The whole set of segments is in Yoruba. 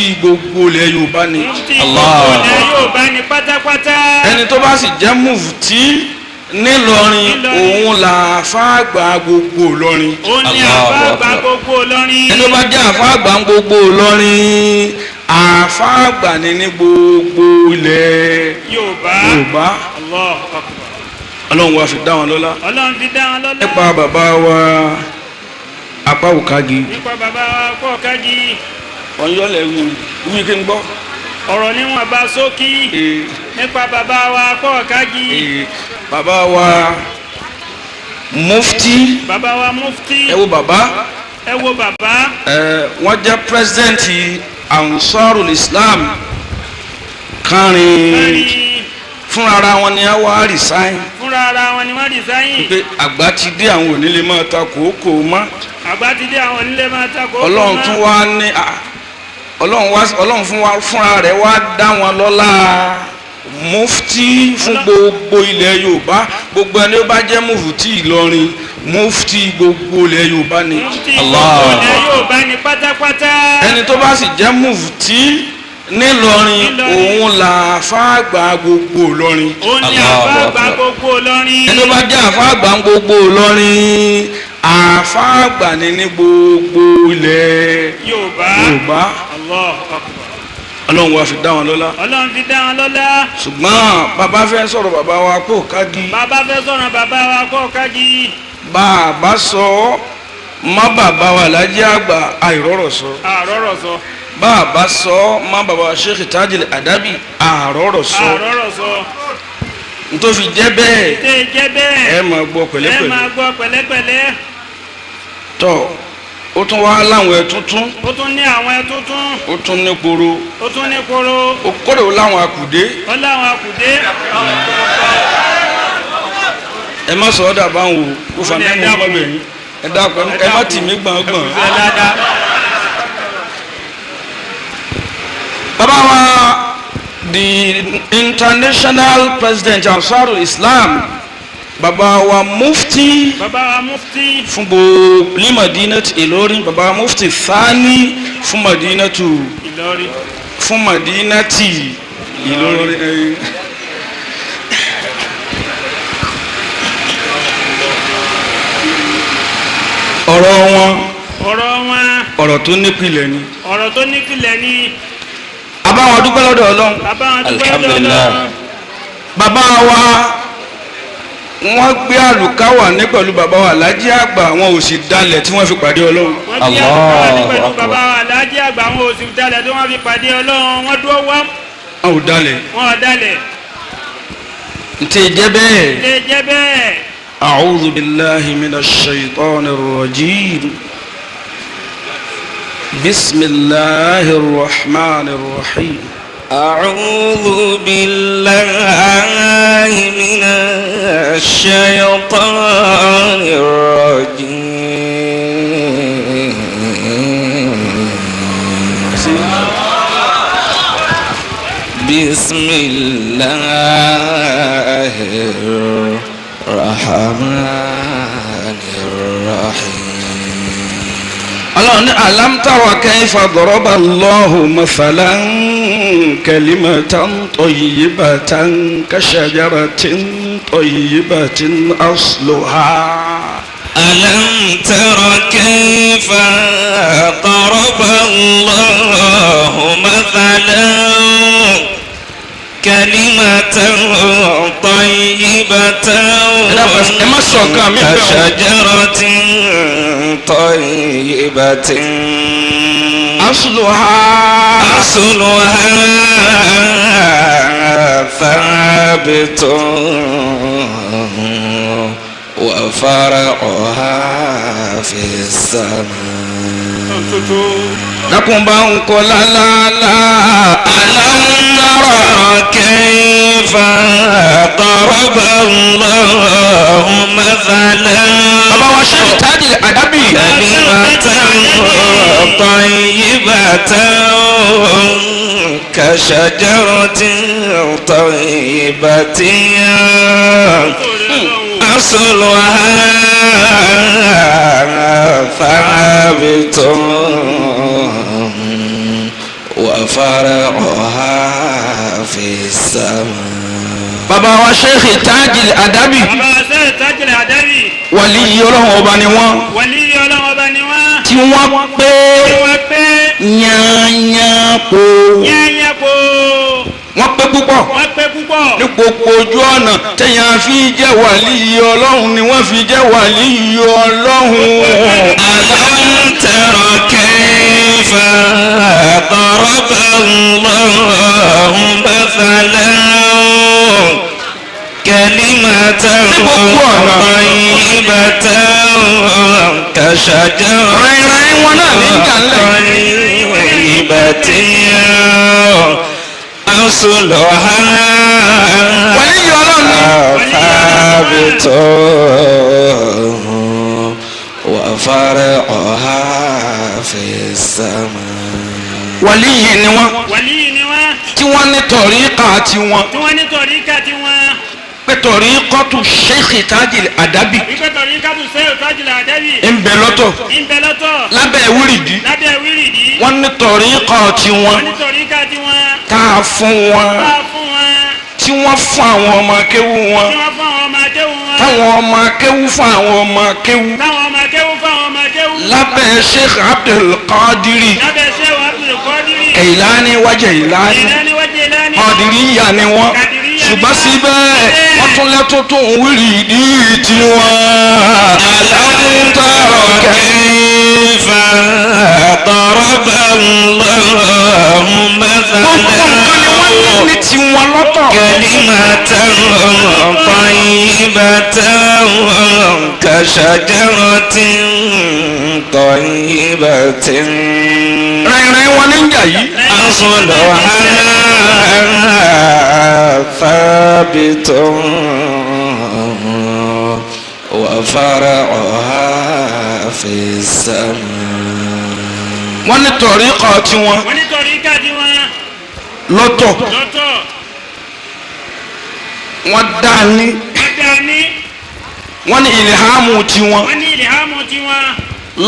mufti gbogbo ilẹ̀ Yorùbá ni. Mufti gbogbo ilẹ̀ Yorùbá ni pátápátá. Ẹni tó bá sì jẹ́ mufti nílọrin òun là àfáàgbà gbogbo Ìlọrin. Òun ni àfáàgbà gbogbo Ìlọrin. Ẹni tó bá jẹ́ àfáàgbà gbogbo Ìlọrin àfáàgbà ni ní gbogbo ilẹ̀ Yorùbá. Ọlọ́run wa fi dá wọn lọ́lá. Ọlọ́run fi dá wọn lọ́lá. Nípa bàbá wa apá òkagi. Nípa bàbá wa apá òkagi. Wọ́n yọ̀lẹ̀ wí kí n gbọ́. Ọ̀rọ̀ níwọ̀n bá sókí. Nípa bàbá wa apá òkagi. Bàbá wa mufti. Bàbá wa mufti. Ẹ wo bàbá. Ẹ wo bàbá. Wọ́n jẹ́ pírẹsidẹ́ǹtì Ansarul Islam kárin. Fúnra wọn ni a wá resign. Fúnra ara wọn ni wọ́n resign. Pé àgbà ti dé àwọn onílé máa ta kòókò mọ́. Àgbà ti dé àwọn onílé máa ta kòókò mọ́. Ọlọ́run tún wá ní Ọlọ́run fúnra rẹ̀ wá dá wọn lọ́lá mufti fún gbogbo ilẹ̀ Yorùbá. Gbogbo ẹni ó bá jẹ́ mufti Ìlọrin mufti gbogbo ilẹ̀ Yorùbá ni. Mufti gbogbo ilẹ̀ Yorùbá ni pátápátá. Ẹni tó bá sì jẹ́ mufti nílọrin òun là àfáàgbà gbogbo Ìlọrin. Òun ni àfáàgbà gbogbo Ìlọrin. Ẹni tó bá jẹ́ àfáàgbà gbogbo Ìlọrin àfáàgbà ni ní gbogbo ilẹ̀ Yorùbá. Ọlọ́run wa fi dá wọn lọ́lá. Ọlọ́run fi dá wọn lọ́lá. Ṣùgbọ́n bàbá fẹ́ sọ̀rọ̀ bàbá wa kó kági. Bàbá fẹ́ sọ̀rọ̀ bàbá wa kó kági. Bàbá sọ má bàbá wa Lájí Àgbà àìrọ̀rọ̀ sọ. Àrọ̀rọ̀ sọ. Bàbá sọ má bàbá Sheikh Tajil Adabi àrọ̀rọ̀ sọ. Àrọ̀rọ̀ sọ. Ntòfi jẹ́ bẹ́ẹ̀. Tẹ́ jẹ́ bẹ́ẹ̀. Ẹ máa gbọ́ pẹ̀lẹ́pẹ̀lẹ́. Ẹ máa gbọ́ pẹ̀lẹ́pẹ̀lẹ́. Tọ́ ó tún wá láwọn ẹ̀túntún. Ó tún ní àwọn ẹ̀túntún. Ó tún ní koro. Ó tún ní koro. Ó kórè ó láwọn akùdé. Ó láwọn akùdé. Ẹ má sọ ọ́ dàbá ń wò ó fà mí mú bọ́ bẹ̀yìn. Ẹ dákun ẹ má tì mí gbọ̀ngbọ̀n. Bàbá wa the international president Ansarul Islam bàbá wa mufti. Bàbá wa mufti. Fún gbogbo ní Madinatu Ìlọrin bàbá wa mufti Thani fún Madinatu Ìlọrin. Fún Madinati Ìlọrin. Ọ̀rọ̀ wọn. Ọ̀rọ̀ wọn. Ọ̀rọ̀ tó nípìlẹ̀ ni. Ọ̀rọ̀ tó nípìlẹ̀ ni. Àbáwọn dúpẹ́ lọ́dọ̀ Ọlọ́run. Àbáwọn dúpẹ́ lọ́dọ̀ Ọlọ́run. Bàbá wa wọ́n gbé àlùkáwà ní pẹ̀lú bàbá wa Lájí Àgbà wọn ò sì dalẹ̀ tí wọ́n fi pàdé Ọlọ́run. Wọ́n gbé àlùkáwà ní pẹ̀lú bàbá wa Lájí Àgbà wọn ò sì dalẹ̀ tí wọ́n fi pàdé Ọlọ́run. Wọ́n dúró wá. Wọn ò dalẹ̀. Wọn ò dalẹ̀. Ntẹ̀ jẹ́ bẹ́ẹ̀. Ntẹ̀ jẹ́ bẹ́ẹ̀. A'udhu billahi minash shaitanir rajim. Bismillahir rahmanir rahim. أعوذ بالله من الشيطان الرجيم. بسم الله الرحمن الرحيم. Ọlọ́run ní alam tara kayfa daraba Allahu mathalan kalimatan tayyibatan kashajaratin tayyibatin asluha. Alam tara kayfa daraba Allahu mathalan kalimatan tayyibatan kashajaratin tayyibatin asluha asluha thabitun wa far'uha fis samaa. Dákun bá ń kọ́ lálálá. Alam tara kayfa daraba Allahu mathalan. Bàbá wa Sheikh Tajil Adabi. Kalimatan tayyibatan kashajaratin tayyibatin asluha thabitun وفرعها في السماء. Bàbá wa Sheikh Tajil Adabi. Bàbá wa Sheikh Tajil Adabi. Wàlí Ọlọ́run ọba ni wọ́n. Wàlí Ọlọ́run ọba ni wọ́n. Tí wọ́n pé. Tí wọ́n pé. Yányán po. Yányán po. Wọ́n pé púpọ̀. Wọ́n pé púpọ̀. Ní gbogbo ojú ọ̀nà téèyàn fi jẹ́ wàlí Ọlọ́run ni wọ́n fi jẹ́ wàlí Ọlọ́run. ألم تر كيف ضرب الله مثلا كلمة طيبة كشجرة طيبة أصلها ثابت وفرعها في السماء. Wàlíyì ni wọ́n. Wàlíyì ni wọ́n. Tí wọ́n ní tọ̀ríkà tiwọn. Tí wọ́n ní tọ̀ríkà tiwọn. Pé tọ̀ríkọ́tù Sheikh Tajil Adabi. Wípé tọ̀ríkọ́tù Sheikh Tajil Adabi. Ń bẹ lọ́tọ̀. Ń bẹ lọ́tọ̀. Lábẹ́ wíìrìdì. Lábẹ́ wíìrìdì. Wọ́n ní tọ̀ríkọ́ tiwọn. Wọ́n ní tọ̀ríkà tiwọn. Tá a fún wọn. Tá a fún wọn. Tí wọ́n fún àwọn ọmọ akéwú wọn. Tí wọ́n fún àwọn ọmọ akéwú wọn. Táwọn ọmọ akéwú fún àwọn ọmọ akéwú. Táwọn ọmọ akéwú fún àwọn ọmọ akéwú. Lábẹ́ Sheikh Abdul Qadiri. Lábẹ́ Sheikh Abdul Qadiri. Kailani wa Jailani. Kailani wa Jailani. Qadiriyya ni wọ́n. Ṣùgbọ́n síbẹ̀ wọ́n tún lẹ́tọ́ tó ń wíìrìdì tiwọn. ألم تر كيف ضرب الله مثلا ní tiwọn lọ́tọ̀. كلمة طيبة كشجرة طيبة Rìnrìn wọn ní ìjà yìí. أصلها ثابت وفرعها في السماء. Wọ́n ní tọ̀ríkọ̀ tiwọn. Wọ́n ní tọ̀ríkà tiwọn. Lọ́tọ̀. Lọ́tọ̀. Wọ́n dá ní. Wọ́n dá ní. Wọ́n ní ìlìhámù tiwọn. Wọ́n ní ìlìhámù tiwọn.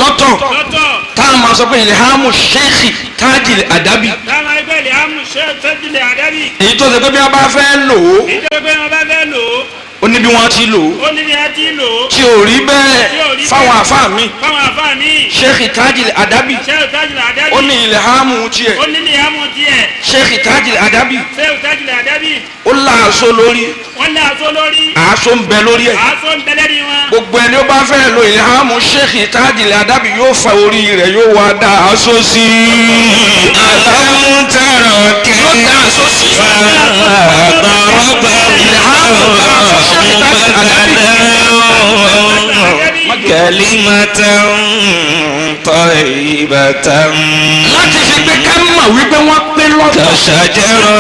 Lọ́tọ̀. Lọ́tọ̀. Táwọn máa sọ pé ìlìhámù Sheikh Tajil Adabi. Táwọn máa gbé ìlìhámù Sheikh Tajil Adabi. Èyí tó ṣe pé bí wọ́n bá fẹ́ lò ó. Èyí tó ṣe pé wọ́n bá fẹ́ lò ó. Ó ní bí wọ́n ti lò ó. Ó ní bí wọ́n ti lò ó. Tí ò rí bẹ́ẹ̀ fáwọn àfáà mi. Fáwọn àfáà mi. Sheikh Tajil Adabi. Sheikh Tajil Adabi. Ó ní ìlìhámù tiẹ̀. Ó ní ìlìhámù tiẹ̀. Sheikh Tajil Adabi. Sheikh Tajil Adabi. Ó láàṣọ lórí. Wọ́n láàṣọ lórí. Àṣọ ń bẹ lórí ẹ̀. Àṣọ ń bẹ lórí wọn. Gbogbo ẹni ó bá fẹ́ lo ìlìhámù Sheikh Tajil Adabi yóò fa orí rẹ̀ yóò wá dá aṣọ sí i. ألم تر كيف ضرب الله كلمة طيبة Láti fi pé ká mọ̀ wípé wọ́n pé lọ́tọ̀. كشجرة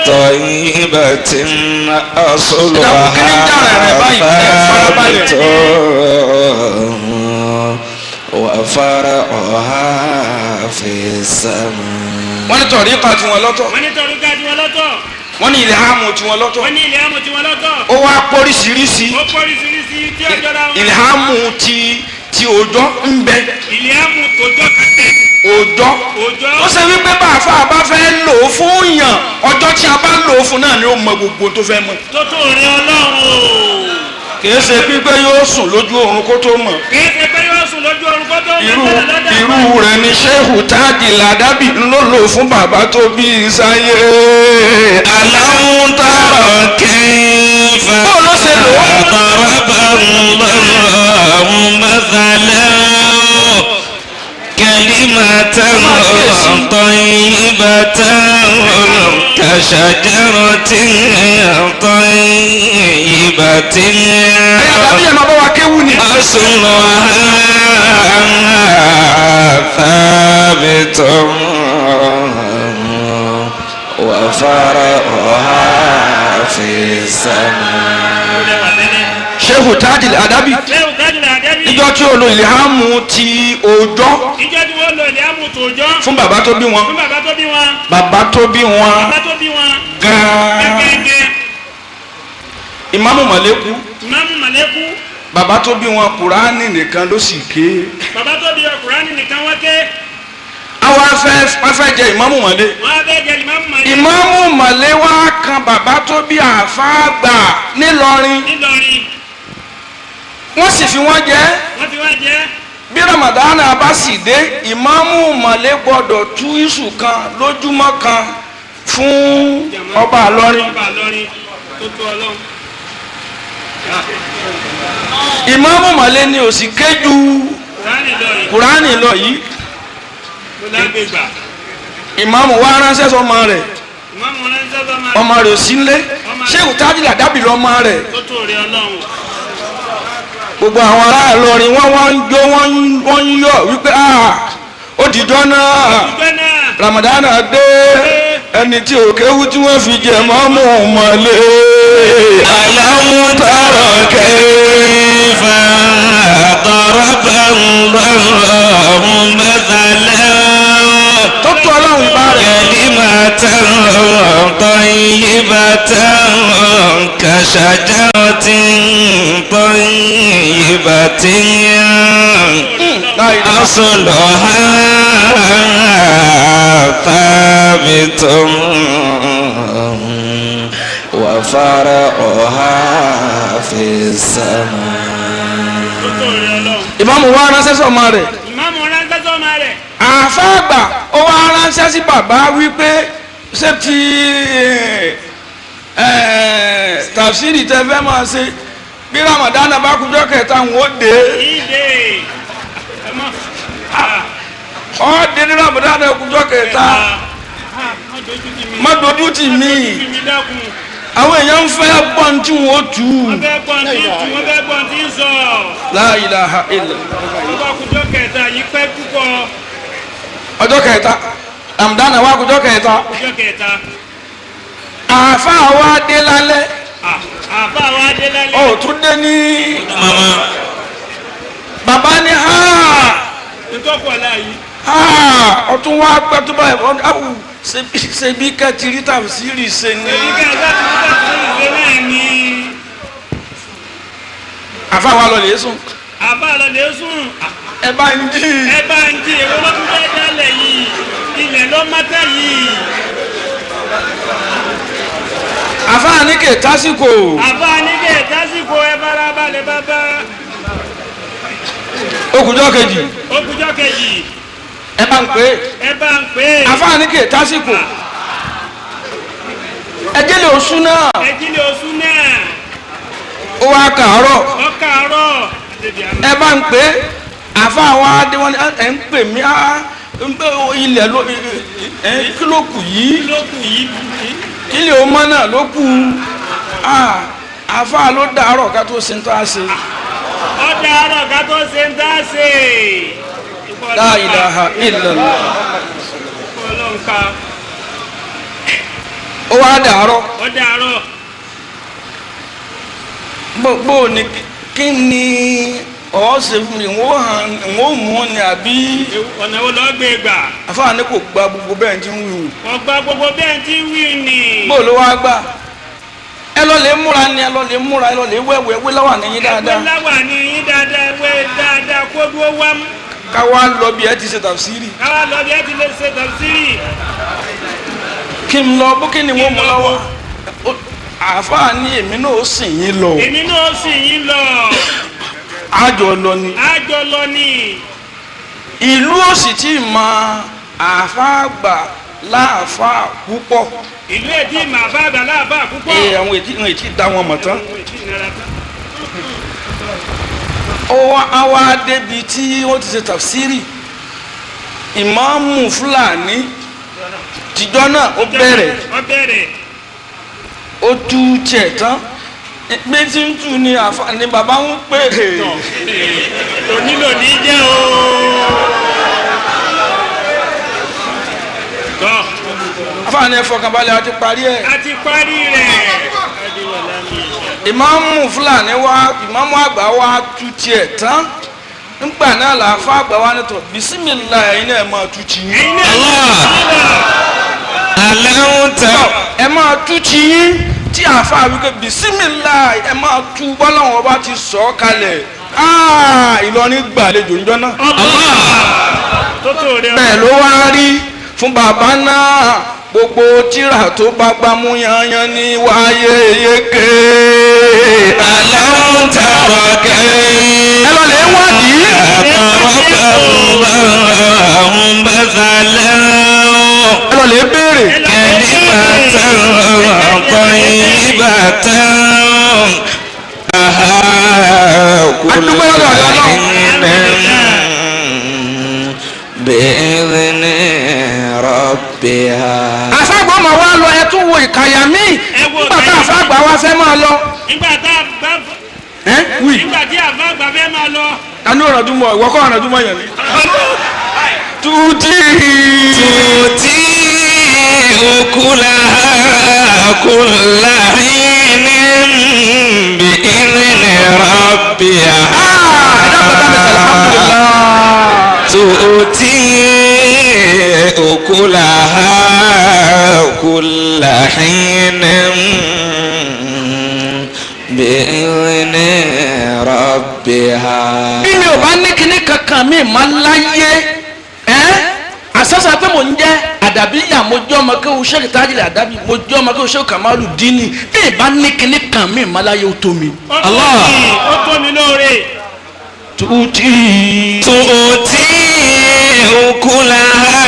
طيبة أصلها ثابت وفرعها في السماء. Wọ́n ní tọ̀ríkà tiwọn lọ́tọ̀. Wọ́n ní tọ̀ríkà tiwọn lọ́tọ̀. Wọ́n ní ìlìhámù tiwọn lọ́tọ̀. Wọ́n ní ìlìhámù tiwọn lọ́tọ̀. Ó wá póríṣiríṣi. Ó póríṣiríṣi tí ó jọra wọn. Ìlìhámù ti òòjọ́ ń bẹ. Ìlìhámù tòjọ́ kàtẹ́. Òòjọ́. Òòjọ́. Ó ṣe wípé bá àfa bá fẹ́ lò ó fún yàn ọjọ́ tí a bá lò ó fún náà ni ó mọ gbogbo tó fẹ́ mọ̀. Tó tó rí Ọlọ́run o. Kìí ṣe pípé yóò sùn lójú oorun kó tó mọ̀. Kìí ṣe pé yóò sùn lójú oorun kó tó mọ̀. Irú rẹ̀ ni Sheikh Tajil Adabi ló lò fún bàbá tó bí i sáyé. ألم تر كيف Bó ló ṣe lò ó? ضرب الله مثلا كلمة طيبة كشجرة طيبة Ẹ̀yà tàbí ẹ̀ máa bá wa kéwú ni. أصلها ثابت وفرعها في السماء. Sheikh Tajil Adabi Sheikh Tajil Adabi. níjọ́ tí ó lo ìlìhámù ti òòjọ́ Ìjọ́ tí wọ́n lo ìlìhámù tòòjọ́. fún bàbá tó bí wọn. Fún bàbá tó bí wọn. Bàbá tó bí wọn. Bàbá tó bí wọn. Gan-an. Gẹ́gẹ́. Ìmáàmù Màlẹ́kù. Ìmáàmù Màlẹ́kù. Bàbá tó bí wọn Kùránì nìkan ló sì ké. Bàbá tó bí wọn Kùránì nìkan wọ́n ké. Wọ́n fẹ́ jẹ ìmáàmù Mọ̀lé. Wọ́n fẹ́ jẹ ìmáàmù Mọ̀lé. Ìmáàmù Mọ̀lé wá kan bàbá tó bí àáfàá àgbà nílọrin. Nílọrin. Wọ́n sì fi wọ́n jẹ. Wọ́n fi wọ́n jẹ. Bí Ramadana bá sì dé, ìmáàmù Mọ̀lé gbọ́dọ̀ tú iṣu kan lójúmọ́ kan fún ọba Ìlọrin. Ọba Ìlọrin tó tó Ọlọ́run. Ìmáàmù Mọ̀lé ni òsì kéjú Kùránì lọ yìí. Ìmáàmù wa ránṣẹ́ sọmọ rẹ̀. Ọmọ rẹ̀ ò sí nílé. Ṣéwù Tájìlá dábì lọ́mọ rẹ̀. Gbogbo àwọn ará Ìlọrin wọ́n wá ń jó wọ́n ń yọ̀ wípé ó dìjọ́ náà Ramadana dé ẹni tí ò kéwú tí wọ́n fi jẹ mọ́mú Mọ̀lé. Alam tara kayfa daraba Allahu mathalan tó tó Ọlọ́run bá rẹ̀. Kalimatan tayyibatan kashajaratin tayyibatin asluha thabitun wa far'uha fis samaa. Ìmáàmù wa ránṣẹ́ sọ́mọ rẹ̀. Ìmáàmù ránṣẹ́ sọ́mọ rẹ̀. Àfáàgbà ó wá ránṣẹ́ sí bàbá wípé ṣé ti tàfsírì tẹ fẹ́ máa ṣe bí Ramadana bá kújọ́ kẹta ń wò dé. Ọ dé ní Ramadana kújọ́ kẹta má dojú tì mí. Àwọn èèyàn ń fẹ́ gbọ́n tí wọ́n tú. Wọ́n fẹ́ gbọ́n tí ń tú, wọ́n fẹ́ gbọ́n tí ń sọ. La ilaha illa. Ọba kújọ́ kẹta yìí pẹ́ púpọ̀. Ọjọ́ kẹta Ramadana wá kújọ́ kẹta. Kújọ́ kẹta. Àáfàá wa dé lálẹ́. Àáfàá wa dé lálẹ́. Ó tún dé ní. Bàbá ní ha. Ntọ́kọ̀ láàyè. Ọtún wá pẹ́ tó báyìí ṣebí kẹ́tìrí tàfsírì ṣe ni. Ṣebí kẹ́tìrí tàfsírì ṣe náà ni. Àáfàá wa lọ lè sùn. Àáfàá lọ lè sùn. Ẹ bá ń jí. Ẹ bá ń jí èwo ló tún fẹ́ dálẹ̀ yìí ilẹ̀ ló mọ́tẹ́ yìí. Àáfàá ní kè tásìkò. Àáfàá ní kè tásìkò ẹ bára balẹ̀ bàbá. Okùnjọ́ kejì. Okùnjọ́ kejì. Ẹ bá ń pè é. Ẹ bá ń pè é. Àáfàá ní kè tásìkò. Ẹ jẹ́ lè oṣù náà. Ẹ jí lè oṣù náà. Ó wá kàárọ̀. Ó kàárọ̀. Ẹ bá ń pè é. Àáfàá wa dé wọn ẹ ń pè mí ilẹ̀ ló kí ló kù yìí kílẹ̀ ó mọ́ náà ló kù àáfàá ló dàárọ̀ ká tó ṣe ń tá a ṣe. Ó dàárọ̀ ká tó ṣe ń tá a ṣe. La ilaha illallah. Ó wá dàárọ̀. Ó dàárọ̀. Gbogbo ni kí ni ọ̀ ṣe fún mi wọ́n mú ni àbí. Ọ̀nà wo lọ gbé gbà. Àfáà ní kò gba gbogbo bẹ́ẹ̀ tí ń wí. Kò gba gbogbo bẹ́ẹ̀ tí ń wí ni. Bó ló wá gbà? Ẹ lọ lè múra ni ẹ lọ lè múra ẹ lọ lè wẹ̀wẹ̀ wé láwà ní yín dáadáa. Ẹ wé láwà ní yín dáadáa wé dáadáa kó dúró wá mú. Ká wá lọ bí ẹ ti ṣe tàfsírì. Ká wá lọ bí ẹ ti lè ṣe tàfsírì. Kí n lọ bó kí ni wọ́n mú lọ́wọ́? Àfáà ní èmi náà ó sìn yín lọ. Èmi náà ó sìn yín lọ. Àjọ lọ ni. Àjọ lọ ni. Ìlú ò sì tí ì mọ àáfàá àgbà láàfáà púpọ̀. Ìlú èdè ìmọ̀ àáfàá àgbà láàfáà púpọ̀. Ee àwọn ètí dá wọn mọ̀ tán. Ó wá débi tí wọ́n ti ṣe tàfsírì. Ìmáàmù Fúlàní tìjọ́ náà ó bẹ̀rẹ̀. Ó bẹ̀rẹ̀. Ó tú tiẹ̀ tán. Bí tí ń tù ní àfa ní bàbá ń pè é. Òní lò ní jẹ́ o. Àfáà ní ẹ fọkànbalẹ̀ a ti parí ẹ̀. A ti parí rẹ̀. Ìmáàmù Fúlàní wa ìmáàmù àgbà wa tú tiẹ̀ tán. Nígbà náà làáfà àgbà wa ní tọ̀ bísímìlá ẹ̀yin náà ẹ̀ máa tú ti yín. Ẹ máa tú ti yín. Tí àáfàá wípé bisimilá ẹ máa tú bọ́láwọn ọba ti sọ ọ́ kalẹ̀ Ìlọrin gbàlejò ńjọ́ náà. Bẹ́ẹ̀ ló wá rí Fún bàbá náà gbogbo tírà tó bá gbámú yanyan ní wáyé yeke. ألم تر كيف Ẹ lọ lè wádìí. ضرب الله مثلا Ẹ lọ lè béèrè. كلمة طيبة كل حين بإذن ربها. Àfàgbà máa wá lọ, ẹ tún wo ìkàyà míì. Ẹ wo Nígbà tá ìkàyà. àfàgbà wa fẹ́ máa lọ. Nígbà tá a bá Ẹ wí. nígbà tí àfa àgbà fẹ́ máa lọ. Tani ọ̀rọ̀ dúnmọ̀ ìwọ kọ́ ọ̀rọ̀ dúnmọ̀ yẹn ni. Tuuti. تؤتي أكلها كل حين بإذن ربها. Ẹ dákun bá mi sọ alhamdulillah. تؤتي أكلها كل حين بإذن ربها. Bí mi ò bá ní kinní kankan mi máa láyé ẹ́ àṣàṣà pé mò ń jẹ́ àdàbí yà, mo jẹ́ ọmọ kéwu Sheikh Tajil Àdàbí, mo jẹ́ ọmọ kéwu Sheikh Kamalu Dini, bí ìbá ní kinní kan mi máa láyé, ó tó mi. Ó tó mi, ó tó mi lóore. Tuuti. تؤتي أكلها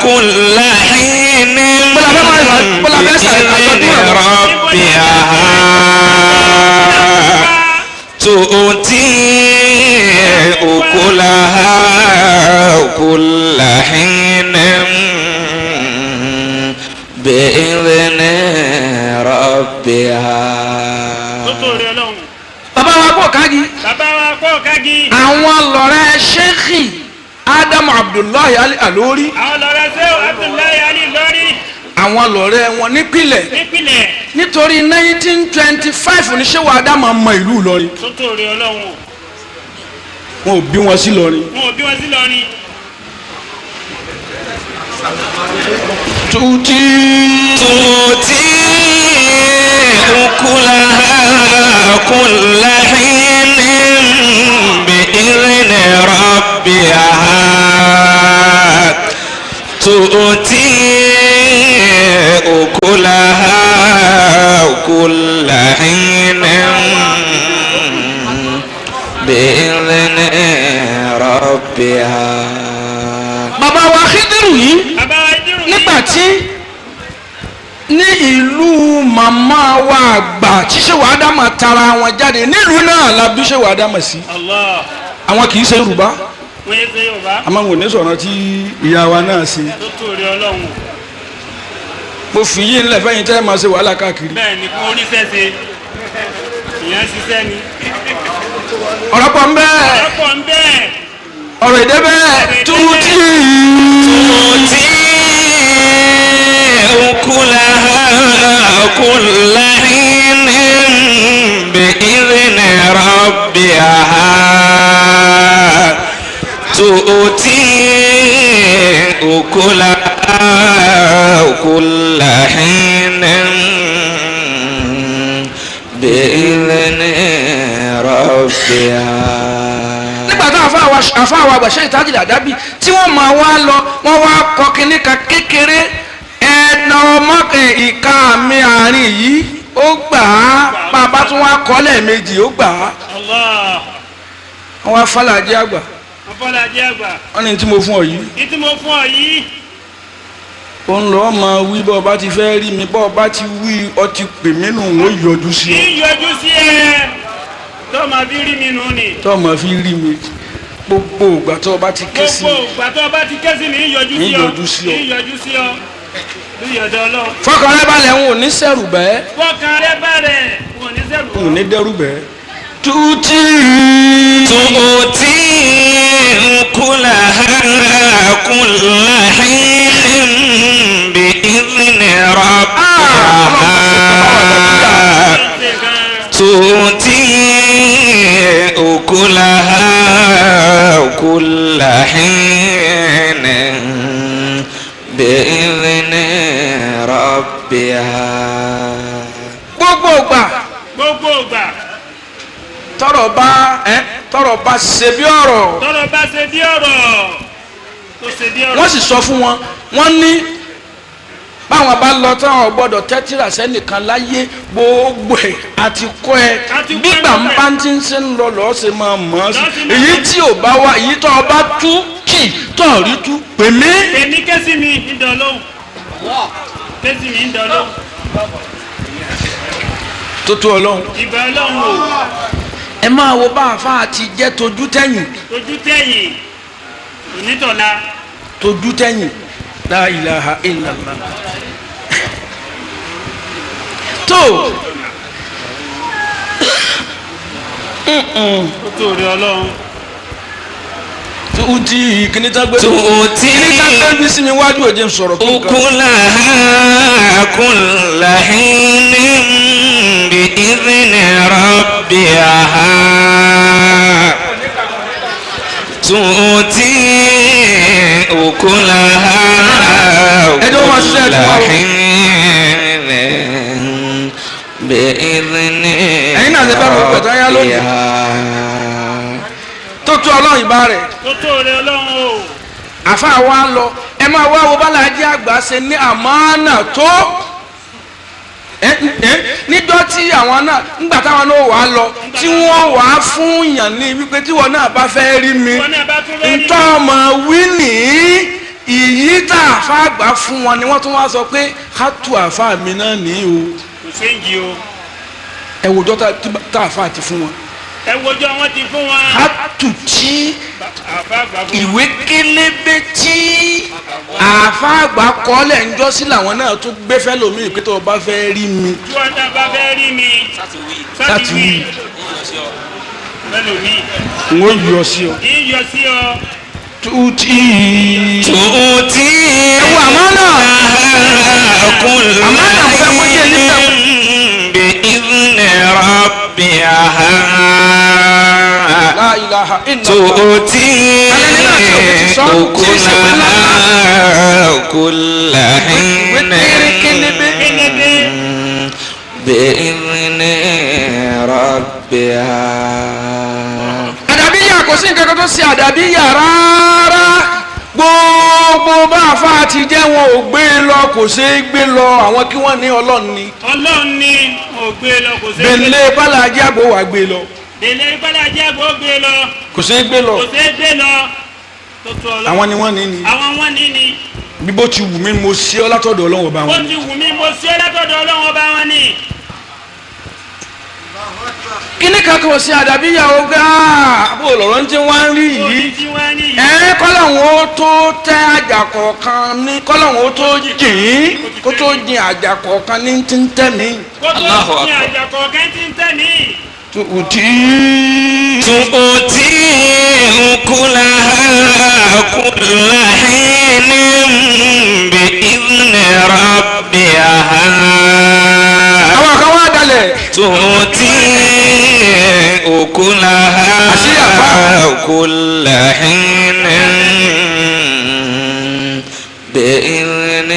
كل حين بإذن ربها. تؤتي أكلها كل حين بإذن ربها. Tó tó rí Ọlọ́run. Bàbá wa kò kági. Bàbá wa kọ́ kági. Àwọn lọ̀rẹ́ Sheikh Adamu Abdullahi Ali Alori. Àwọn lọ́rẹ́ sẹ́wọ̀ Abdullahi Ali lórí. Àwọn lọ̀rẹ́ wọn nípìnlẹ̀. Nípìnlẹ̀. Nítorí 1925 ní Sheikh Adamu mọ ìlú Ìlọrin. Tó tó rí Ọlọ́run. Wọn ò bí wọn sí Ìlọrin. Wọn ò bí wọn sí lọrin. Tuuti. تؤتي أكلها كل حين بإذن ربها. تؤتي أكلها كل حين بإذن ربها. Bàbá wa Khidiru yìí, Bàbá wa Ìdírù yìí. nígbà tí ní ìlú màmá wa àgbà tí Sheikh Adamu tara wọn jáde, nílùú náà la bí Sheikh Adamu sí. Allah. Àwọn kì í ṣe Yorùbá. Wọ́n yé ṣe Yorùbá. Àmọ́ wọn ò ní sọ̀rọ̀ tí ìyá wa náà ṣe. Tó tó rí Ọlọ́run. Mo fi yín ńlẹ̀ fẹ́yìn tẹ́ ẹ máa ṣe wàhálà káàkiri. Bẹ́ẹ̀ ni, kún oríṣẹ́ ṣe. Ìyẹn ṣiṣẹ́ ni. Ọ̀rọ̀ pọ̀ ń bẹ́ẹ̀. Ọ̀pọ̀ ń bẹ́ẹ̀. Ọ̀rọ̀ èdè bẹ́ẹ̀. Tuuti. تؤتي أكلها كل حين بإذن ربها. تؤتي أكلها كل حين بإذن ربها. Nígbà tá àfa àwọn àgbàṣe ìtajìlẹ̀ àdábì tí wọ́n máa wá lọ, wọ́n wá kọ kinní kan kékeré, ẹnà ọmọ ìka mi àárín yìí ó gbà á, bàbá tún wá kọ́ lẹ́ẹ̀mejì ó gbà á. Allah. Wọ́n wá fàlàjì àgbà. Wọ́n fọ́lá jẹ́ àgbà. Wọ́n ní tí mo fún ọ yìí, Ní tí mo fún ọ yìí. ó ń lọ máa wí bọ́ ọba ti fẹ́ rí mi, bọ́ ọba ti wí ọ ti pè mí nù, ó yọjú sí ọ. Kí yọjú sí ẹ. Tó máa fi rí mi nù ni. Tó máa fi rí mi gbogbo ìgbà tó ọba ti ké sí Gbogbo mi. ìgbà tó bá ti ké sí mi, ń yọjú sí ọ. Ń yọjú sí ọ. Ń yọjú sí ọ. Ní ìyọ̀dọ̀ Ọlọ́run. Fọkàn rẹ balẹ̀, ń ò ní sẹ́rù bẹ́ẹ̀. Fọkàn rẹ balẹ̀, wọn ò ní sẹ́rù. Ń ò ní dẹ́rù bẹ́ẹ̀. Tuuti. تؤتي أكلها كل حين بإذن ربها. Ṣe gan. تؤتي أكلها كل حين بإذن ربها. Gbogbo ìgbà. Gbogbo ìgbà. Tọrọ bá ẹ tọrọ bá ṣe bí ọ̀rọ̀. Tọ́rọ̀ bá ṣe bí ọ̀rọ̀. Tó ṣe bí ọ̀rọ̀. Wọ́n sì sọ fún wọn, wọ́n ní báwọn bá lọ táwọn gbọ́dọ̀ tẹ́tìrà sẹ́nìkan láyé, gbogbo ẹ̀ àti kọ́ ẹ Àti kọ́ ẹ. gbígbà ń bá ti ń ṣe ń lọ lọ́ọ́ ṣe máa mọ̀ ọ́ sí. Lọ́ọ́ ṣe máa Èyí tí ò bá wá, èyí tó o bá tú kì tó o rí tú pè mí. Èmi kẹ́sì mi ń dán lóhùn. Kẹ́sì mi ń dán lóhùn. Tó tó Ọlọ́run. Ìbà Ọlọ́run o. Ẹ máa wo bá àfa àti jẹ́ tojú tẹ̀yìn. Ojú tẹ̀yìn. Onítọ̀la. Tojú tẹ̀yìn, la ilaha illallah. Tó Ó tó rí Ọlọ́run. tó ti kíní tá gbé تؤتي kíní tá gbé bí sí mi wájú òjò ń sọ̀rọ̀ tó nǹkan. أكلها كل حين بإذن ربها تؤتي أكلها Ẹjọ́ máa ṣiṣẹ́ كل ẹjọ́ máa wò. حين بإذن Ẹ̀yin náà ṣe bá mi pẹ̀tọ́ yá lónìí. ربها. Tó tó Ọlọ́run ìbá rẹ̀. Tó tó rí Ọlọ́run o. Àfa wa lọ, ẹ máa wá wo bálájí àgbà ṣe ní àmánà tó níjọ́ tí àwọn náà ńgbà táwọn náà wà á lọ tí wọ́n wà á fún yàn ní wípé tí wọ́n náà bá fẹ́ rí mi, Wọ́n náà bá tún fẹ́ rí mi. ntọ́ ọmọ wí ní ìyí tá àfa àgbà fún wọn ni wọ́n tún wá sọ pé ká tu àfa mi náà ní o. Kò séǹjì o. Ẹ wò jọ́ tá àfa ti fún wọn. Ẹ wojọ́ wọn ti fún wọn. Ká tù tí Àfa àgbà fún wọn. ìwé kélébé tí àfa àgbà kọ́lẹ̀ ń jọ́ sí làwọn náà tún gbé fẹ́ lómi pé tó o bá fẹ́ rí mi. Tí wọ́n náà bá fẹ́ rí mi. Láti wí. Mẹ́lòmí. N ó yọ sí ọ. Kì í yọ sí ọ. Tuuti. تؤتي Ẹ wo àmánà. كل Àmánà mo fẹ́ kó jẹ́ níta. حين بإذن ربها La ilaha illallah. تؤتي Alẹ́ náà tí o ti sọ, tí ìṣe pé ńlá. أكلها كل حين Kélébé. Kélébé. بإذن ربها. Àdàbíyà kò sí nǹkan kan tó ṣe àdàbíyà rárá. Gbogbo bá àfa ti jẹ́ wọn ò gbé lọ, kò ṣeé gbé lọ, àwọn kí wọ́n ní Ọlọ́run ni. Ọlọ́run ni ò gbé lọ, kò ṣeé gbé lọ. Bẹ̀lẹ̀ bálájí àgbò wà gbé lọ. Bẹ̀lẹ̀ bálájí àgbò gbé lọ. Kò ṣeé gbé lọ. Kò ṣeé gbé lọ. Tó tó Ọlọ́run. Àwọn ni wọ́n ní ni. Àwọn wọ́n ní ni. Bí bó ti wù mí mo ṣe ọ́ látọ̀dọ̀ Ọlọ́run ọba Bó wọn. ti wù mí mo ṣe é látọ̀dọ̀ Ọlọ́run ọba wọn ni. Kíní kan kò ṣe àdàbíyà o gbá bó lọ̀rọ̀ ń tí wọ́n ń rí yìí. Òní tí wọ́n ní yìí. Ẹ kọ́lọ́hún ó tó tẹ́ àjà kọ̀ọ̀kan ní, kọ́lọ́hún ó tó jìn kó tó jìn àjà kọ̀ọ̀kan ní ti ń tẹ́ mi. Kó tó Allahu ní Akbar. àjà kọ̀ọ̀kan tí ń tẹ̀ mí. Tuuti. تؤتي أكلها كل حين بإذن ربها Àwọn kan wá dalẹ̀. تؤتي أكلها Àṣírí àfáà. كل حين بإذن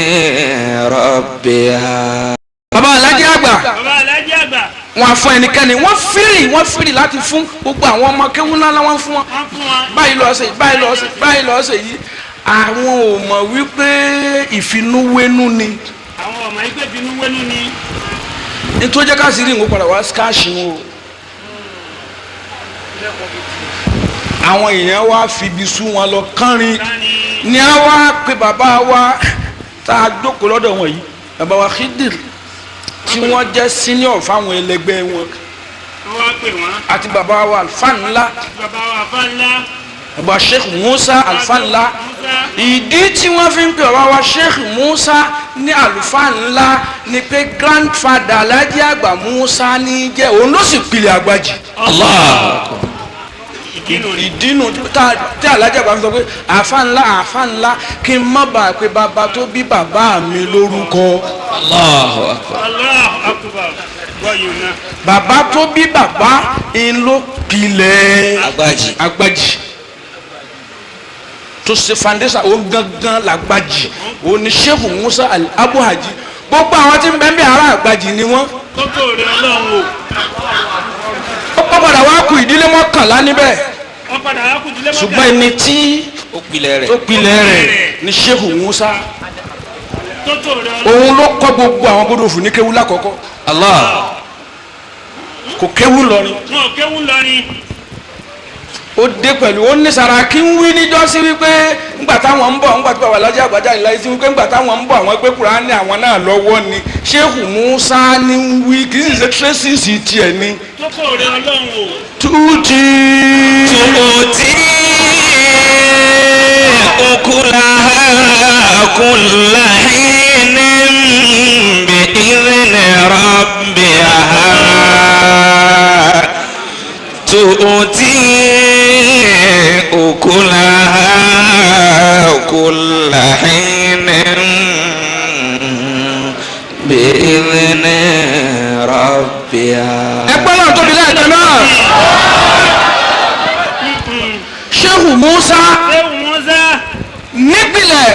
ربها. Bàbá alájẹ àgbà. Bàbá alájí àgbà. Wọn á fún ẹnikẹ́ni, wọ́n fírì, wọ́n fírì láti fún gbogbo àwọn ọmọ kéwú ńlá wọn fún wọn. Wọ́n fún wọn. Báyìí lọ ṣe, báyìí lọ ṣe, báyìí lọ ṣe yìí. Àwọn ò mọ̀ wípé ìfinúwénú ni. Àwọn ọmọ ẹgbẹ́ bínú wẹ́nu ni. Nítorí jẹ́ ká sì rí ìwọ̀n padà wá skáàṣì wọn o. Àwọn èèyàn wá fibi sú wọn lọ kánrin Tani. ní a wá pe bàbá wa tá a jókòó lọ́dọ̀ wọn yìí, bàbá wa Khidir, tí wọ́n jẹ́ senior fáwọn ẹlẹgbẹ́ wọn, Wọ́n wá pè wọ́n. àti bàbá wa alfa ńlá, Bàbá wa àfa ńlá. bàbá Sheikh Musa alfa ńlá. Musa. Ìdí tí wọ́n fi ń pè bàbá wa Sheikh Musa ní àlùfáà ńlá ni pé grandfather Alhaji Àgbà Musa ní jẹ́ òun ló sì pilẹ̀ àgbàjì. Allah. Ìdínú ni. Ìdínú tí Alhaji Àgbà fi sọ pé àfa ńlá, àfa ńlá, kí n má bàa pé bàbá tó bí bàbá mi lórúkọ. Allahu akbar. Allahu akbar. Gbọ́ yìí náà. Bàbá tó bí bàbá ń ló pilẹ̀ Àgbàjì. Àgbàjì tó ṣe foundation òun gangan làgbàjì, òun ni Sheikh Musa Abu Haji. Gbogbo àwọn tí ń bẹ ń bẹ ará Àgbàjì ni wọ́n. Tó tó rí Ọlọ́run o. Ó padà wá kú ìdílé 11 níbẹ̀. Wọ́n padà wá kú ìdílé 11. Ṣùgbọ́n ẹni tí Ó pilẹ̀ rẹ̀. Tó pilẹ̀ rẹ̀ ní Sheikh Musa. Tó tó rẹ Ọlọ́run. Òun ló kọ́ gbogbo àwọn gbódòfù ní kéwú lákọ̀ọ́kọ́. Allah. Kò kéwú lọrin. Wọn ò kéwú lọrin. Ó dé pẹ̀lú ó ní Sàràkí ń wí níjọ́sí wípé ńgbà táwọn ń bọ̀ ńgbà tí bàbá Alhaji Àgbàjá ìláyé sí wípé ńgbà táwọn ń bọ̀ àwọn gbé Kùránì àwọn náà lọ́wọ́ ni Sheikh Musa ní ń wí kì í sì ṣe tracy tiẹ̀ ni. Tó tó rẹ Ọlọ́run o. Tútì. تؤتي أكلها كل حين بإذن ربها تؤتي أكلها كل حين بإذن ربها. Ẹgbẹ́ náà tóbi lẹ́ẹ̀kan náà. Sheikh Musa Sheikh Musa. Nípìnlẹ̀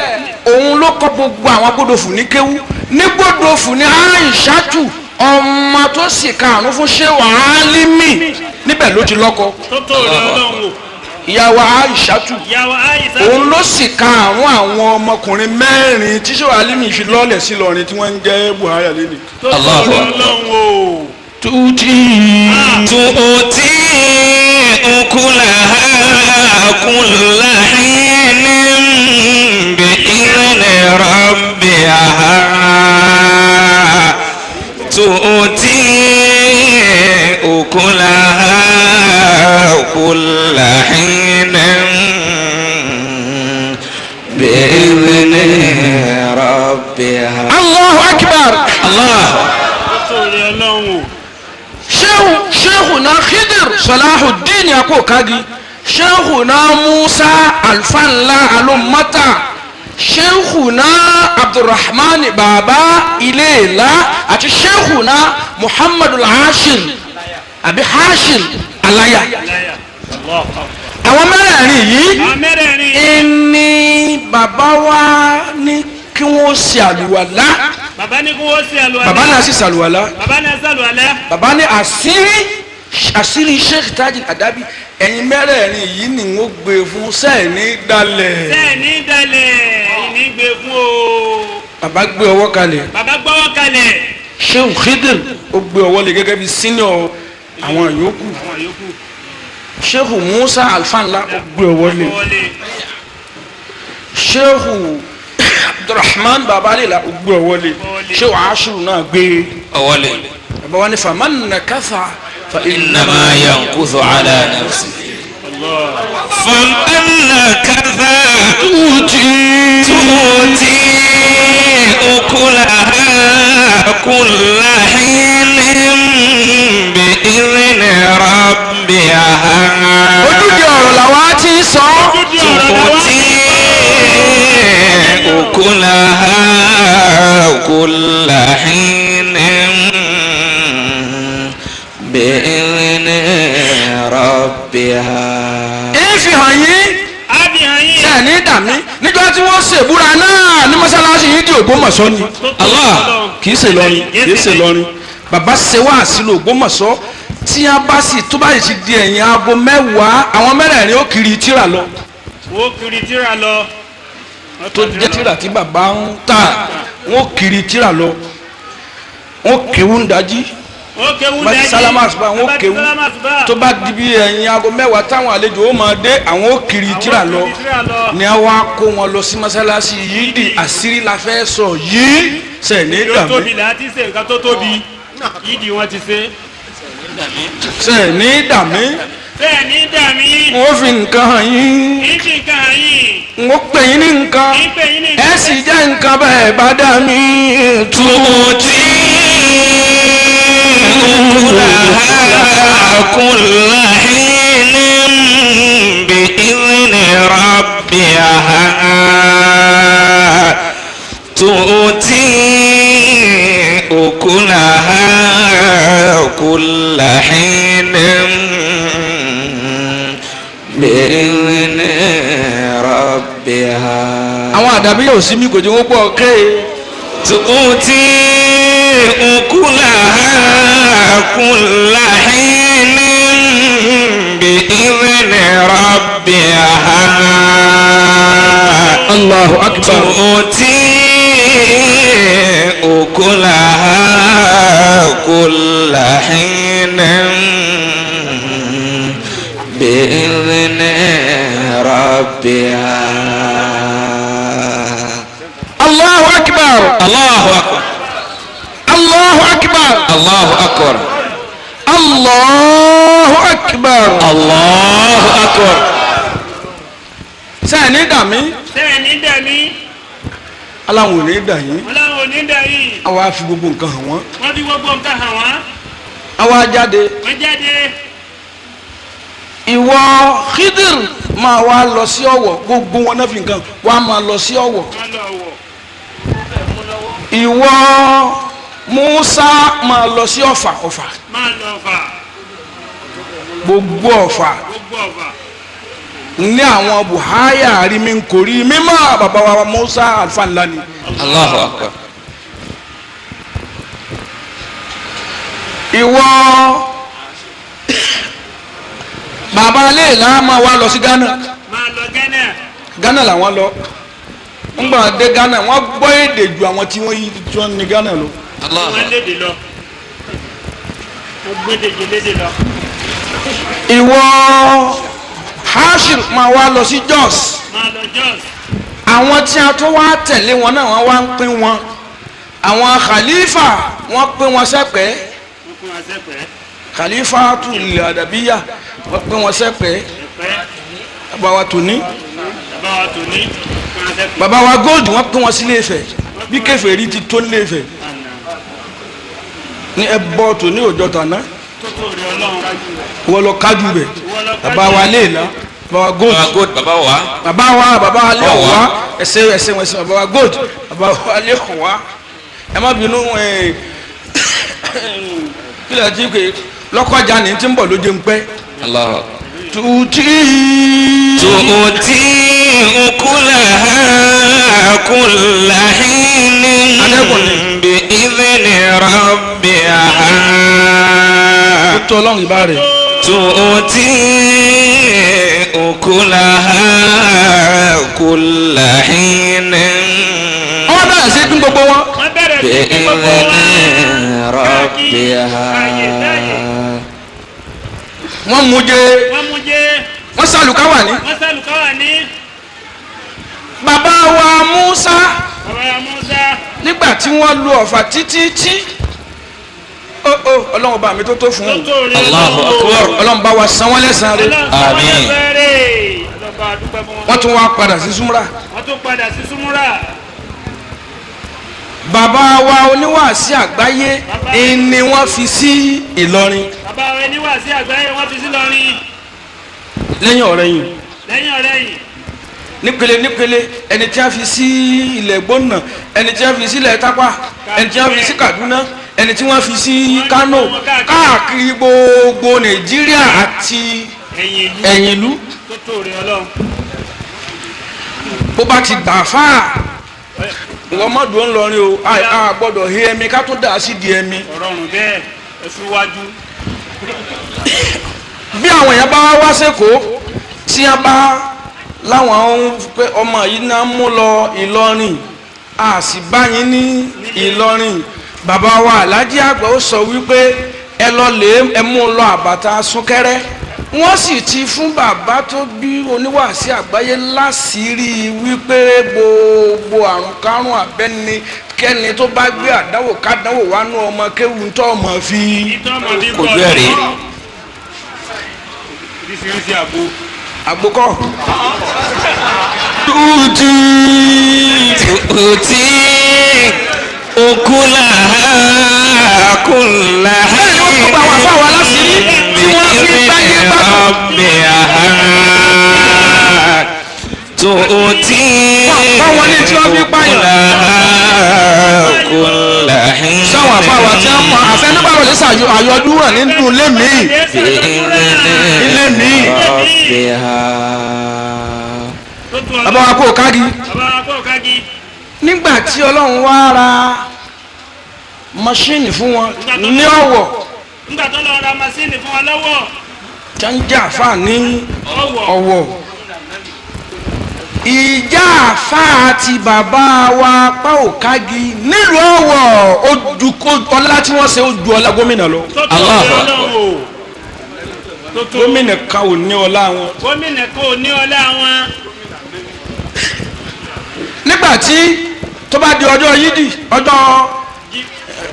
òun ló kọ́ gbogbo àwọn gbódòfù ní kéwú ní gbódòfù ní Aishatu ọmọ tó sì karùn-ún fún Sheikh Alimi níbẹ̀ ló ti lọ́kọ. Tó tó rẹ Ọlọ́run o. Ìyàwó Aishatu Ìyàwó Aisha. òun ló sì karùn-ún àwọn ọmọkùnrin mẹ́rin tí Sheikh Alimi fi lọ́lẹ̀ sí lọ́rin tí wọ́n ń jẹ́ Buhari alẹ́. Tó tó rẹ Ọlọ́run o. Tuuti. تؤتي أكلها كل حين بإذن ربها تؤتي أكلها كل حين بإذن ربها. Allahu Akbar. الله. Tó tó rẹ Ọlọ́run o. Sheikhuna Khidir Salahuddin Akokagi, Sheikhuna Musa Alfanla Alumata, Sheikhuna Abdulrahman Baba Ilela àti Sheikhuna Muhammadu Hashir àbí Hashir Alaya. Láyà. Allah. Àwọn mẹ́rẹ̀ẹ̀rin yìí Àwọn mẹ́rẹ̀ẹ̀rin. ẹni bàbá wa ní kí wọ́n ṣe àlùwàlá. Bàbá ní kí wọ́n ṣe àlùwàlá. Bàbá náà sì ṣàlùwàlá. Bàbá náà ṣàlùwàlá. Bàbá ní àṣírí Sheikh Tajul Adabi ẹ̀yin mẹ́rẹ̀ẹ̀rin yìí ni wọ́n gbé fún sẹ́ẹ̀ ní dalẹ̀. Sẹ́ẹ̀ ní dalẹ̀ ìní gbé fún o. Bàbá gbé ọwọ́ kalẹ̀. Bàbá gbọ́wọ́ kalẹ̀. Sheikh Khidir ó gbé ọwọ́ lé gẹ́gẹ́ bí senior àwọn yòókù. Àwọn yòókù. Sheikh Musa Alfanla ó gbé ọwọ́ lé. Gbọ́wọ́ lé. Sheikh Abdulrahman Babalila ó gbé ọwọ́ lé. Sheikh Ashiru náà gbé. أولي. Bàbá wa ní faman nakatha fa إنما ينكث على نفسه. فمن نكث تؤتي تؤتي أكلها كل حين بإذن ربها. Ojúde ọ̀rọ̀ làwa ti sọ. Ojúde ọ̀rọ̀ làwa تؤتي أكلها كل حين بإذن ربها. Èéfì hàn yín. Ábì hàn yín. Ṣe ní dàmí níjọ́ tí wọ́n ṣèbúra náà ní mọ́sálásí yìí di Ògbómọ̀ṣọ́ ni. Tó tó Allah. rẹ Ọlọ́run. Kì í ṣe lọrin, kì í ṣe lọrin. Bàbá ṣe wá sílò Ògbómọ̀ṣọ́ tí a bá sì tó bá sì ti di ẹ̀yìn aago 10 àwọn mẹ́rẹ̀ẹ̀rin ó kiri tíra lọ. Wọ́n kiri tíra lọ. Tó jẹ́ tíra tí bàbá ń tà wọ́n kiri tíra lọ. Wọ́n kéwú ń dájí. Wọ́n kéwú Bá ti dájí. sálámà àsùbá, wọ́n Bá ti kéwú. sálámà àsùbá. Tó bá di bí ẹ̀yìn aago 10 táwọn àlejò ó máa dé àwọn ó kiri tíra lọ. Àwọn kiri tíra lọ. Ni a wá kó wọn lọ sí mọ́sálásí yìí di àṣírí la fẹ́ sọ yìí sẹ̀ ní Yóò tóbi dàmí là á ti ṣe nǹkan tó tóbi. Yídì wọn ti ṣe. sẹ̀ ní dàmí. Bẹ́ẹ̀ ní dàmí. Wọ́n fi nǹkan hàn yín. Ìdí nǹkan hàn yín. Wọ́n pè yín ní nǹkan. Ìpè yín ní Ẹ sì jẹ́ nǹkan bẹ́ẹ̀ bá dàmí. تؤتي أكلها كل حين بإذن ربها تؤتي أكلها كل حين بإذن ربها. Àwọn àdàbí yóò sí mi kò jẹ́ wọ́n pọ̀ ké. تؤتي أكلها كل حين بإذن ربها. ربها. Allahu akbar. تؤتي أكلها كل حين بإذن ربها. Allahu akbar. Allahu akbar. Allahu akbar. Allahu akbar. Allahu akbar. Allahu akbar. Sẹ́ẹ̀ ní dàmí. Sẹ́ẹ̀ ní dàmí. Aláwọn ò ní dà yín. Aláwọn ò ní dà yín. Àwa fi gbogbo nǹkan hàn wọ́n. Wọ́n fi gbogbo nǹkan hàn wọ́n. Àwa jáde. Wọ́n jáde. Ìwọ Khidir máa wá lọ sí Ọ̀wọ̀, gbogbo wọn náà fi nǹkan wá máa lọ sí Ọ̀wọ̀. Ìwọ Musa máa lọ sí Ọ̀fà. Ọ̀fà. Máa lọ Ọ̀fà. Gbogbo Ọ̀fà. Ní àwọn buhaya àrími nkórí mímọ́ bàbá wa Musa alfa ńlá ni. Allahu akbar. Ìwọ bàbá aléèlá máa wá lọ sí Ghana. Máa lọ Ghana. Ghana làwọn lọ. Ńgbà dé Ghana wọ́n gbọ́ èdè ju àwọn tí wọ́n yí tí wọ́n ní Ghana lọ. Wọ́n lédè lọ. Wọ́n gbédè jẹ lédè lọ. Ìwọ Hashir máa wá lọ sí Jos. Máa lọ Jos. Àwọn tí a tún wá tẹ̀lé wọn náà wọ́n wá ń pín wọn. Àwọn khalifa wọ́n pín wọn sẹ́pẹ́. Wọ́n pín wọn sẹ́pẹ́. Khalifa tún ilẹ̀ àdàbíyà wọ́n pín wọn sẹ́pẹ́. Bàbá wa tòní. Bàbá wa tòní. Bàbá wa gold wọ́n pín wọn sí Ilé-Ifẹ̀. Bí kèfèrí ti tó Ilé-Ifẹ̀. Ní ẹbọ tòní òjọ tàná. Wọ́n lọ kájú bẹ̀. Bàbá wa léèlá. Bàbá wa gold. Bàbá wa. Bàbá wa bàbá wa lé ọ̀wá. Ẹsẹ̀ ẹsẹ̀ wọn ẹsẹ̀ bàbá wa gold. Bàbá wa lé ọ̀wá. Ẹ má bínú kílẹ̀ tí pé lọ́kọ̀já ni tí ń bọ̀ lójú ń pẹ́. Tuuti. Tuuti ukulaha kulla hinin bi idhni rabbiha. Tó ọlọ́run ìbá rẹ̀. Tuuti ukulaha kulla hinin. Wọ́n bẹ̀rẹ̀ sí pín gbogbo wọn. Wọ́n bẹ̀rẹ̀ sí pín gbogbo wọn. Rabbiha. Wọ́n mú jẹ. Wọ́n mú jẹ. Wọ́n sàlùkáwà ní. Wọ́n sàlùkáwà ní. Bàbá wa Musa. Bàbá wa Musa. Nígbà tí wọ́n lu Ọ̀fà títí tí. Ọlọ́run bá mi tó tó fún un. Allahu akbar. Ọlọ́run bá wa san wọ́n lẹ́san rẹ̀. Àmín. Wọ́n tún wá padà sí Súmúrà. Wọ́n tún padà sí Súmúrà. Bàbá wa oníwàásí àgbáyé ni wọ́n fi sí Ìlọrin. Bàbá wa oníwàásí àgbáyé wọ́n fi sí Ìlọrin. Lẹ́yìn ọ̀rẹ́ yìí. Lẹ́yìn ọ̀rẹ́ yìí. Nípele nípele ẹni tí a fi sí ilẹ̀ Gbónà, ẹni tí a fi sí ilẹ̀ Tápà, ẹni tí a fi sí Kaduna, ẹni tí wọ́n fi sí Kano, káàkiri gbogbo Nàìjíríà àti ẹ̀yìn ìlú. Bó bá ti gbà fáà wọ́n má dùn ńlọrin o, a gbọ́dọ̀ he ẹmi ká tó dà sí di ẹmi. Ọ̀rọ̀rùn bẹ́ẹ̀ ẹ síwájú. Bí àwọn èèyàn bá wá sẹ́kọ̀ọ́ tí a bá láwọn ń pé ọmọ yìí náà mú lọ Ìlọrin, a sì bá yín ní Ìlọrin. Bàbá wa Alhaji Àgbà ó sọ wípé ẹ lọ lè ẹ mú lọ àbàtà súnkẹrẹ. Wọ́n sì ti fún bàbá tó bí oníwàásí àgbáyé láṣìírí wípé gbogbo àrùn kárùn abẹ́ni kẹ́ni tó bá gbé àdánwò kádánwò wá nú ọmọ kéwù tó ọmọ fi kojú ẹ̀ rí. Àgbókọ̀. Tuuti. Tuuti ukulaha kullaha. Bẹ́ẹ̀ ni wọ́n tún gba àwọn afáwọn aláṣìírí tí wọ́n fi gbáyé gbádùn. Tuuti Wọ́n ní tí wọ́n fi pààyàn. kullaha. Sáwọn afáwọn tí wọ́n mọ àfẹnubàrọ̀ lè ṣàyọ àyọdún rẹ̀ nínú ilé mi. Ilé mi. Bàbá wa kó o kági. Bàbá wa kó o kági. Nígbà tí Ọlọ́run wá ra mọ́ṣíìnì fún wọn ní Ọ̀wọ̀. Nígbà tó lọ ra mọ́ṣíìnì fún wọn lọ́wọ́. Janja fà ní Ọ̀wọ̀. Ìjà àfáà ti bàbá wa pa òkági nílùú Ọ̀wọ̀ ojú ọlá tí wọ́n ṣe ojú ọlá gómìnà lọ. Allahu Akbar. Gómìnà kan ò ní ọlá wọn. Gómìnà kan ò ní ọlá wọn. Nígbà tí tó bá di ọjọ́ yídì ọjọ́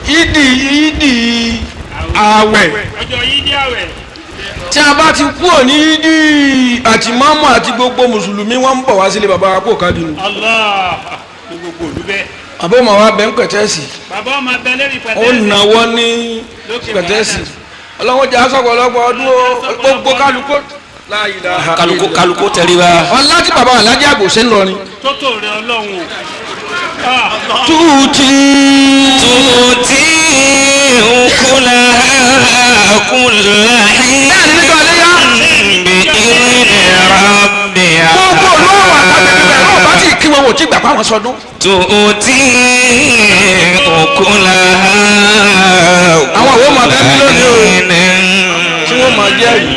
yídì yídì àwẹ̀. Ọjọ́ yídì àwẹ̀. Tí a bá ti kúrò ní yídì àti mọ́mọ́ àti gbogbo mùsùlùmí wọ́n ń bọ̀ wá sílé bàbá wa kó kájú nù. Allah ní gbogbo òlú bẹ́ẹ̀. Bàbá ọmọ wa bẹ ń pẹ̀tẹ́sì. Bàbá ọmọ bẹ lérí pẹ̀tẹ́sì. Ó náwó ní pẹ̀tẹ́sì. Ọlọ́wọ́n jẹ́ aṣọ́pọ̀lọpọ̀ ọdún gbogbo kálukó. Kálukó kálukó tẹríba. Ọlá tí bàbá Alájà Àgbò ṣe ń lọ ni. Tótó rẹ Ọlọ́run o. Tuuti. Tuuti ukulaha kullahin. Bẹ́ẹ̀ni nígbà léyà. Bi idhni rabbiha. Gbogbo olówó àtàkùn ìbẹ̀rẹ̀ náà bá ti kí wọn wò tí gbà pa àwọn sọdún. Tuuti ukulaha. Àwọn àwọn ọmọ abẹ́ mi lónìí o. Tí wọ́n máa jẹ́rìí.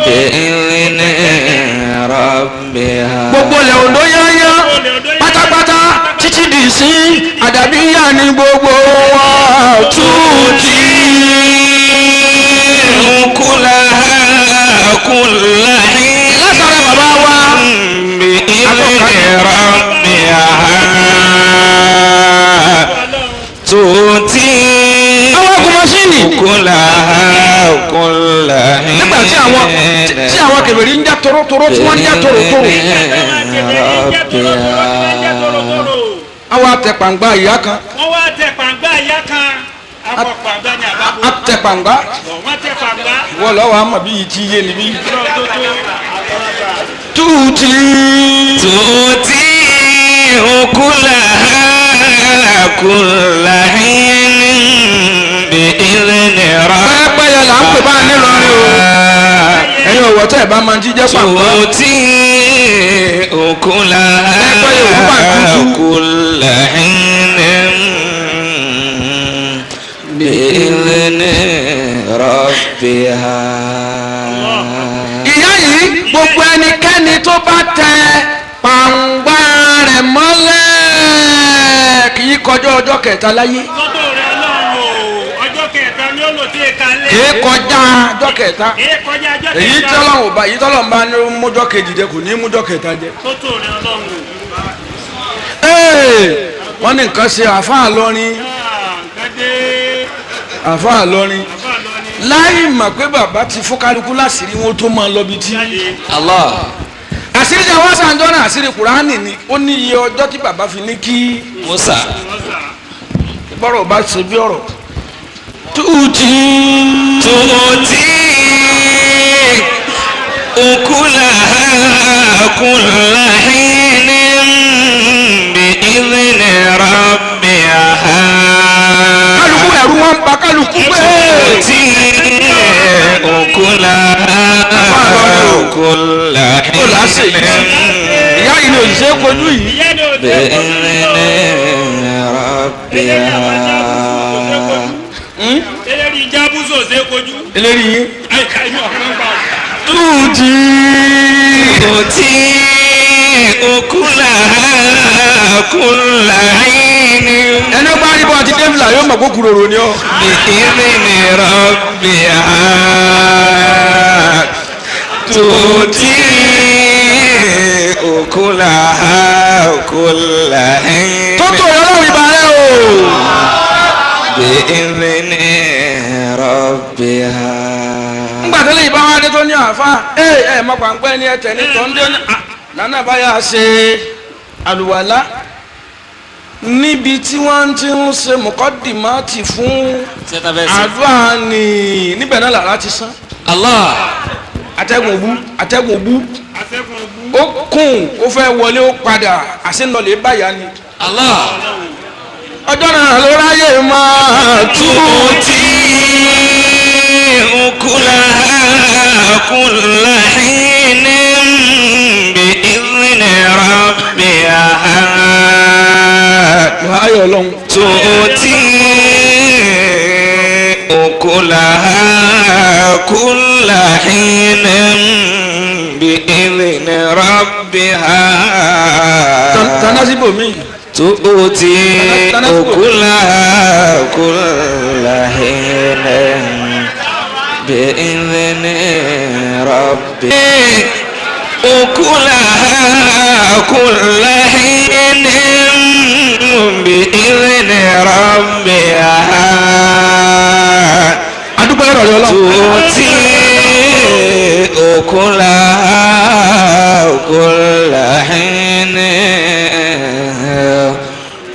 Bi idhni rabbiha. Gbogbo ilẹ̀ Oǹdó yányá pátápátá títí di sí àdàbí yá ni gbogbo wa tuuti. Ukulaha kullahin. Látara bàbá wa. Bi idhni rabbiha. Tuuti. Àwọn ọkùnrin mọ́ṣíìnì. Ukulaha kullahin. Nígbà tí àwọn tí àwọn kèfèrí ń já torótoró tí wọ́n ń já torótoró. Àwọn atẹ̀pàǹgbà ìyá kan. Wọ́n wá tẹ pàǹgbà ìyá kan. Akọ pàǹgbà ni àbábọ̀. Atẹ̀pàǹgbà. Wọ́n tẹ pàǹgbà. Wọ́n lọ́wọ́ àmọ̀ bí yìí ti yé ni bí. Tuuti. Tuuti ukulaha kullahin bi idhni rabbiha. Pẹ́pẹ́yẹ là ń pè bá a nílọrin o. Ẹ̀yin ọ̀wọ́ tẹ́ ẹ̀ bá máa ń jíjẹ́ pàǹgbà. Tuuti ukulaha Pẹ́pẹ́yẹ òkú bá kúkú. kullahin bi idhni rabbiha. Ìyá yìí gbogbo ẹnikẹ́ni tó bá tẹ pàǹgbà rẹ̀ mọ́lẹ̀ kì í kọjá ọjọ́ kẹta láyé. Tótó rẹ Ọlọ́run o. Ọjọ́ kẹta ni ó lò tí èka lé. Kì í kọjá ọjọ́ kẹta. Kì í kọjá ọjọ́ kẹta. Èyí tọ́lọ́run bá èyí tọ́lọ́run bá ní mújọ́ kejì jẹ kò ní mújọ́ kẹta jẹ. Tótó rẹ Ọlọ́run o. Ee, wọ́n ní nǹkan ṣe àáfàá lọ́rin Nǹkan dé. àáfàá lọ́rin Àfáà lọ ni. láì mọ̀ pé bàbá ti fún kálukú láṣìírí wọn tó máa lọ bí tí. Allah. Àṣírí tí àwọn sàǹjọ́ náà àṣírí Kùránì ni ó ní iye ọjọ́ tí bàbá fi ní kí Musa. bọ́rọ̀ bá ṣe bí ọ̀rọ̀. Tuuti. Tuuti ukulaha kullahin bi idhni rabbiha. Kálukú ẹ̀rú wọn ń pa kálukú pé. Tuuti ukulaha kullahin Ó láṣẹ yìí. Ìyá yìí ni òṣìṣẹ́ kojú yìí. Ìyá ni ò bi tẹ kojú. idhni rabbiha. Eléyìí jábúsò ṣe kojú. Eléyìí yín. Àyíká inú ọ̀kan pa. Tuuti. Tuuti ukulaha kullahin Ẹni ó bá rí bọ́ àti Débìlà yóò mọ̀ kó kúròrò ni ọ́. bi idhni rabbiha. Tuuti ukulaha kullahin Tótó Ọlọ́run ìbà rẹ̀ o. bi idhni rabbiha. Ńgbà tó lè bá wa dé tó ní àáfà ẹ ẹ mọ pàǹpẹ́ ni ẹ tẹ̀ ní tọ́ ń dé ní à nánà báyà ṣe àlùwàlá níbi tí wọ́n ti ń ṣe mọ̀kọ́dìmọ́tì fún àdúrà ni níbẹ̀ náà làrá ti sán. Allah. Atẹ́gùn òbú atẹ́gùn òbú Atẹ́gùn òbú. ó kùn ó fẹ́ wọlé ó padà àṣìlọ́lẹ̀ báyà ni. Allah. Ọjọ́ náà ló ráyè máa Tuuti ukulaha kullahin bi idhni rabbiha. Ayọ̀ Ọlọ́run. Tuuti ukulaha kullahin bi idhni rabbiha. Tanasibo mi. تؤتي أكلها كل حين بإذن ربها أكلها كل حين بإذن ربها تؤتي أكلها كل حين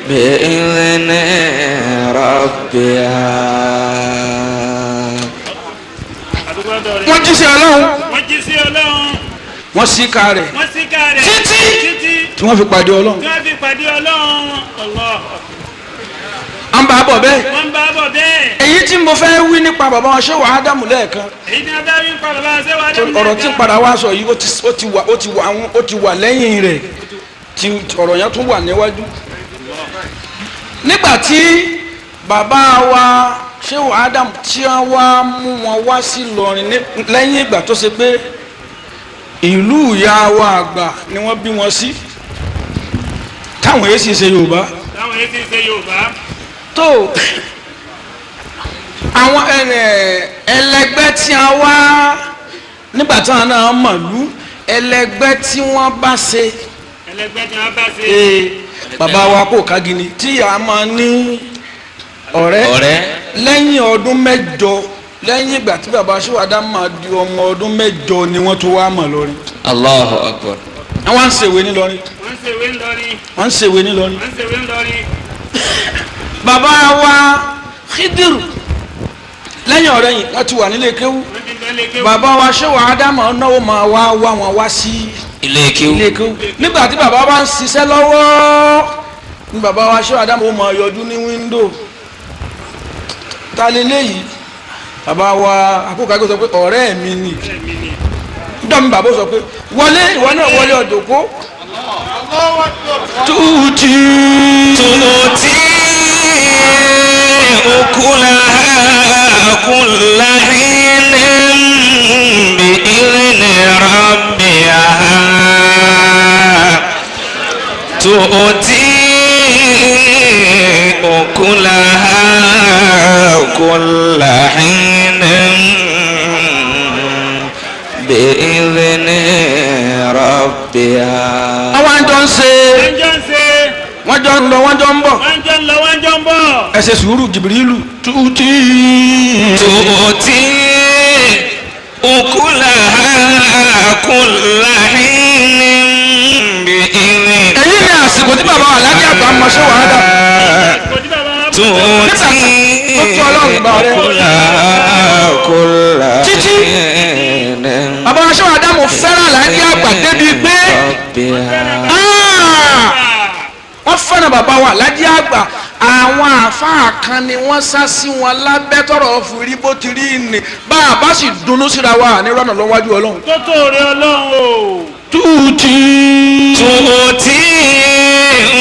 بإذن ربها. Wọ́n jí sí Ọlọ́run. Wọ́n sí ká rẹ̀. Títí tí wọ́n fi pàdé Ọlọ́run. À ń bá a bọ̀ bẹ́ẹ̀. Èyí tí mo fẹ́ wí nípa bàbá wọn Ṣéhù Ádámù lẹ́ẹ̀kan. Ọ̀rọ̀ tí ń padà wá sọ yìí ó ti wà lẹ́yìn rẹ̀ tí ọ̀rọ̀ yẹn tún wà níwájú. Nígbà tí bàbá wa Ṣéhù Ádámù tí wọ́n wá mú wọn wá sí Ìlọrin lẹ́yìn ìgbà tó ṣe pé ìlú ìyá wa àgbà ni wọ́n bí wọn sí, táwọn èyí sì ṣe Yorùbá. Tó àwọn ẹlẹgbẹ́ tí a wá nígbà tí wọn náà mọ̀lú ẹlẹgbẹ́ tí wọ́n bá ṣe. Bàbá wa kò kágini tí a máa ní ọ̀rẹ́ lẹ́yìn ọdún mẹ́jọ lẹ́yìn ìgbà tí bàbá Ṣéhù Ádámù máa di ọmọ ọdún mẹ́jọ ni wọ́n tó wá mọ̀ lórí. Allahu Akbar. Àwọn ń ṣèwé nílọrin. Wọ́n ń ṣèwé nílọrin. Bàbá wa Khidiru lẹ́yìn ọ̀rẹ́ yìí wọ́n ti wà nílé kéwú. Bàbá wa Ṣéhù Ádámù náwó máa wá wá wọn wá sí ilé kéwú. Nígbà tí bàbá wa ń ṣiṣẹ́ lọ́wọ́ ní bàbá wa Ṣéhù Ádámù ó máa yọjú ní wíńdò. Ta leléyìí? Bàbá wa àkókò àgbẹ̀ sọ pé ọ̀rẹ́ mi ni. Dọ́mi bàbá sọ pé wọlé ìwọ náà wọlé ọ̀dọ̀kó. Tuuti. Tuuti ukulaha kulla hinin bi idhni rabbiha. Tuuti ukulaha kulla hinin bi idhni rabbiha. Àwọn àjọ ń ṣe. Wọ́n jọ ń lọ, wọ́n jọ ń bọ̀. Ẹ ṣe sùúrù Jìbìrìlù. Tuuti. Tuuti ukulaha kulla hinin bi idhni. Èyí ni àsìkò tí bàbá Aláàjì àgbà mọ Ṣéhù Ádámù. Tuuti ukulaha kulla títí bàbá Ṣéhù Ádámù fẹ́ràn Aláàjì àgbà débi pé wọ́n fẹ́ràn bàbá wa Aláàjì àgbà. Àwọn àáfàá kan ni wọ́n sá sí wọn lábẹ́ tọrọ fún rí bó ti rí ni bá a bá sì dunnú síra wa ní rọ́nà lọ́wájú Ọlọ́run. Tó tó rẹ Ọlọ́run o. Tuuti. Tuuti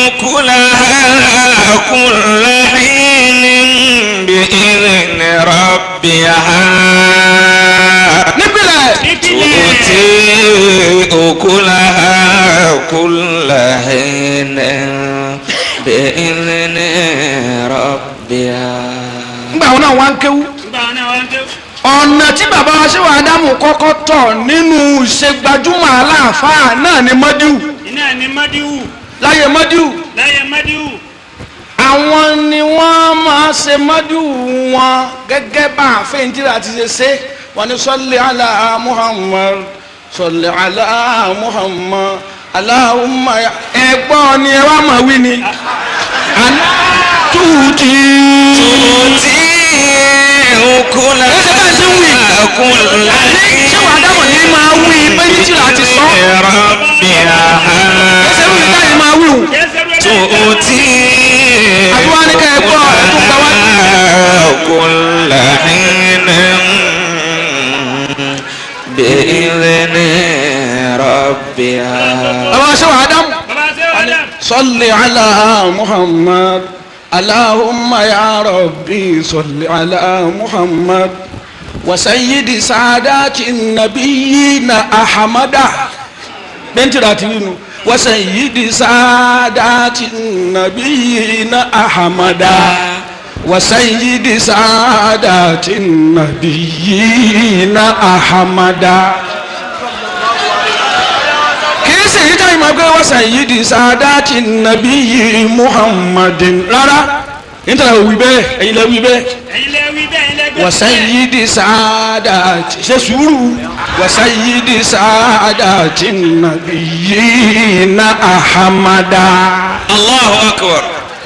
ukulaha kulla hinin bi idhni rabbiha. Nípìnlẹ̀. Tuuti ukulaha kulla hinin bi idhni rabbiha. Ngbà wọn náà wá ń kéwú. Ọ̀nà tí bàbá wa Ṣéhù Ádámù kọ́kọ́ tọ̀ nínú ìṣègbajúmọ̀ aláàfáà náà ni Mọ́díù. Láyé Mọ́díù. Àwọn ni wọ́n máa ṣe Mọ́díù wọn gẹ́gẹ́ bá àfẹ́ntìrà ti ṣe ṣe. Wọ́n ní sọ́lé alá Muhammad, sọ́lé alá Muhammad, Allahumma ẹ̀gbọ́n ni ẹ wá máa wí ni. Tuuti. Tuuti ukulaha kulla hinin. Ṣé wàá dámọ̀ ní máa wí méjì tí láti sọ? Ẹsẹ̀ wí táyì máa wí wù. Tuuti Àbúrò ní ká ẹ gbọ́ ẹ tún gbà wá. kulla hinin bi idhni rabbiha. Bàbá Ṣéhù Ádámù. Salli ala Muhammad. Allahumma ya Rabbi salli ala Muhammad. Wa sayyidi saadati nabiyina Ahmada. Bẹ́ntì rà ti rí nu. وسيد سادات النبيين أحمدا وسيد سادات النبيين أحمدا kìí ṣe yìí táyì máa gbé وسيد سادات النبي محمد rárá nítorí àwọn wí bẹ́ẹ̀ ẹ̀yin lẹ wí bẹ́ẹ̀ Ẹ̀yin lẹ wí bẹ́ẹ̀, ẹ̀yin lẹ gbé. وسيد سادات ṣe sùúrù وسيد سادات النبيين أحمدا الله أكبر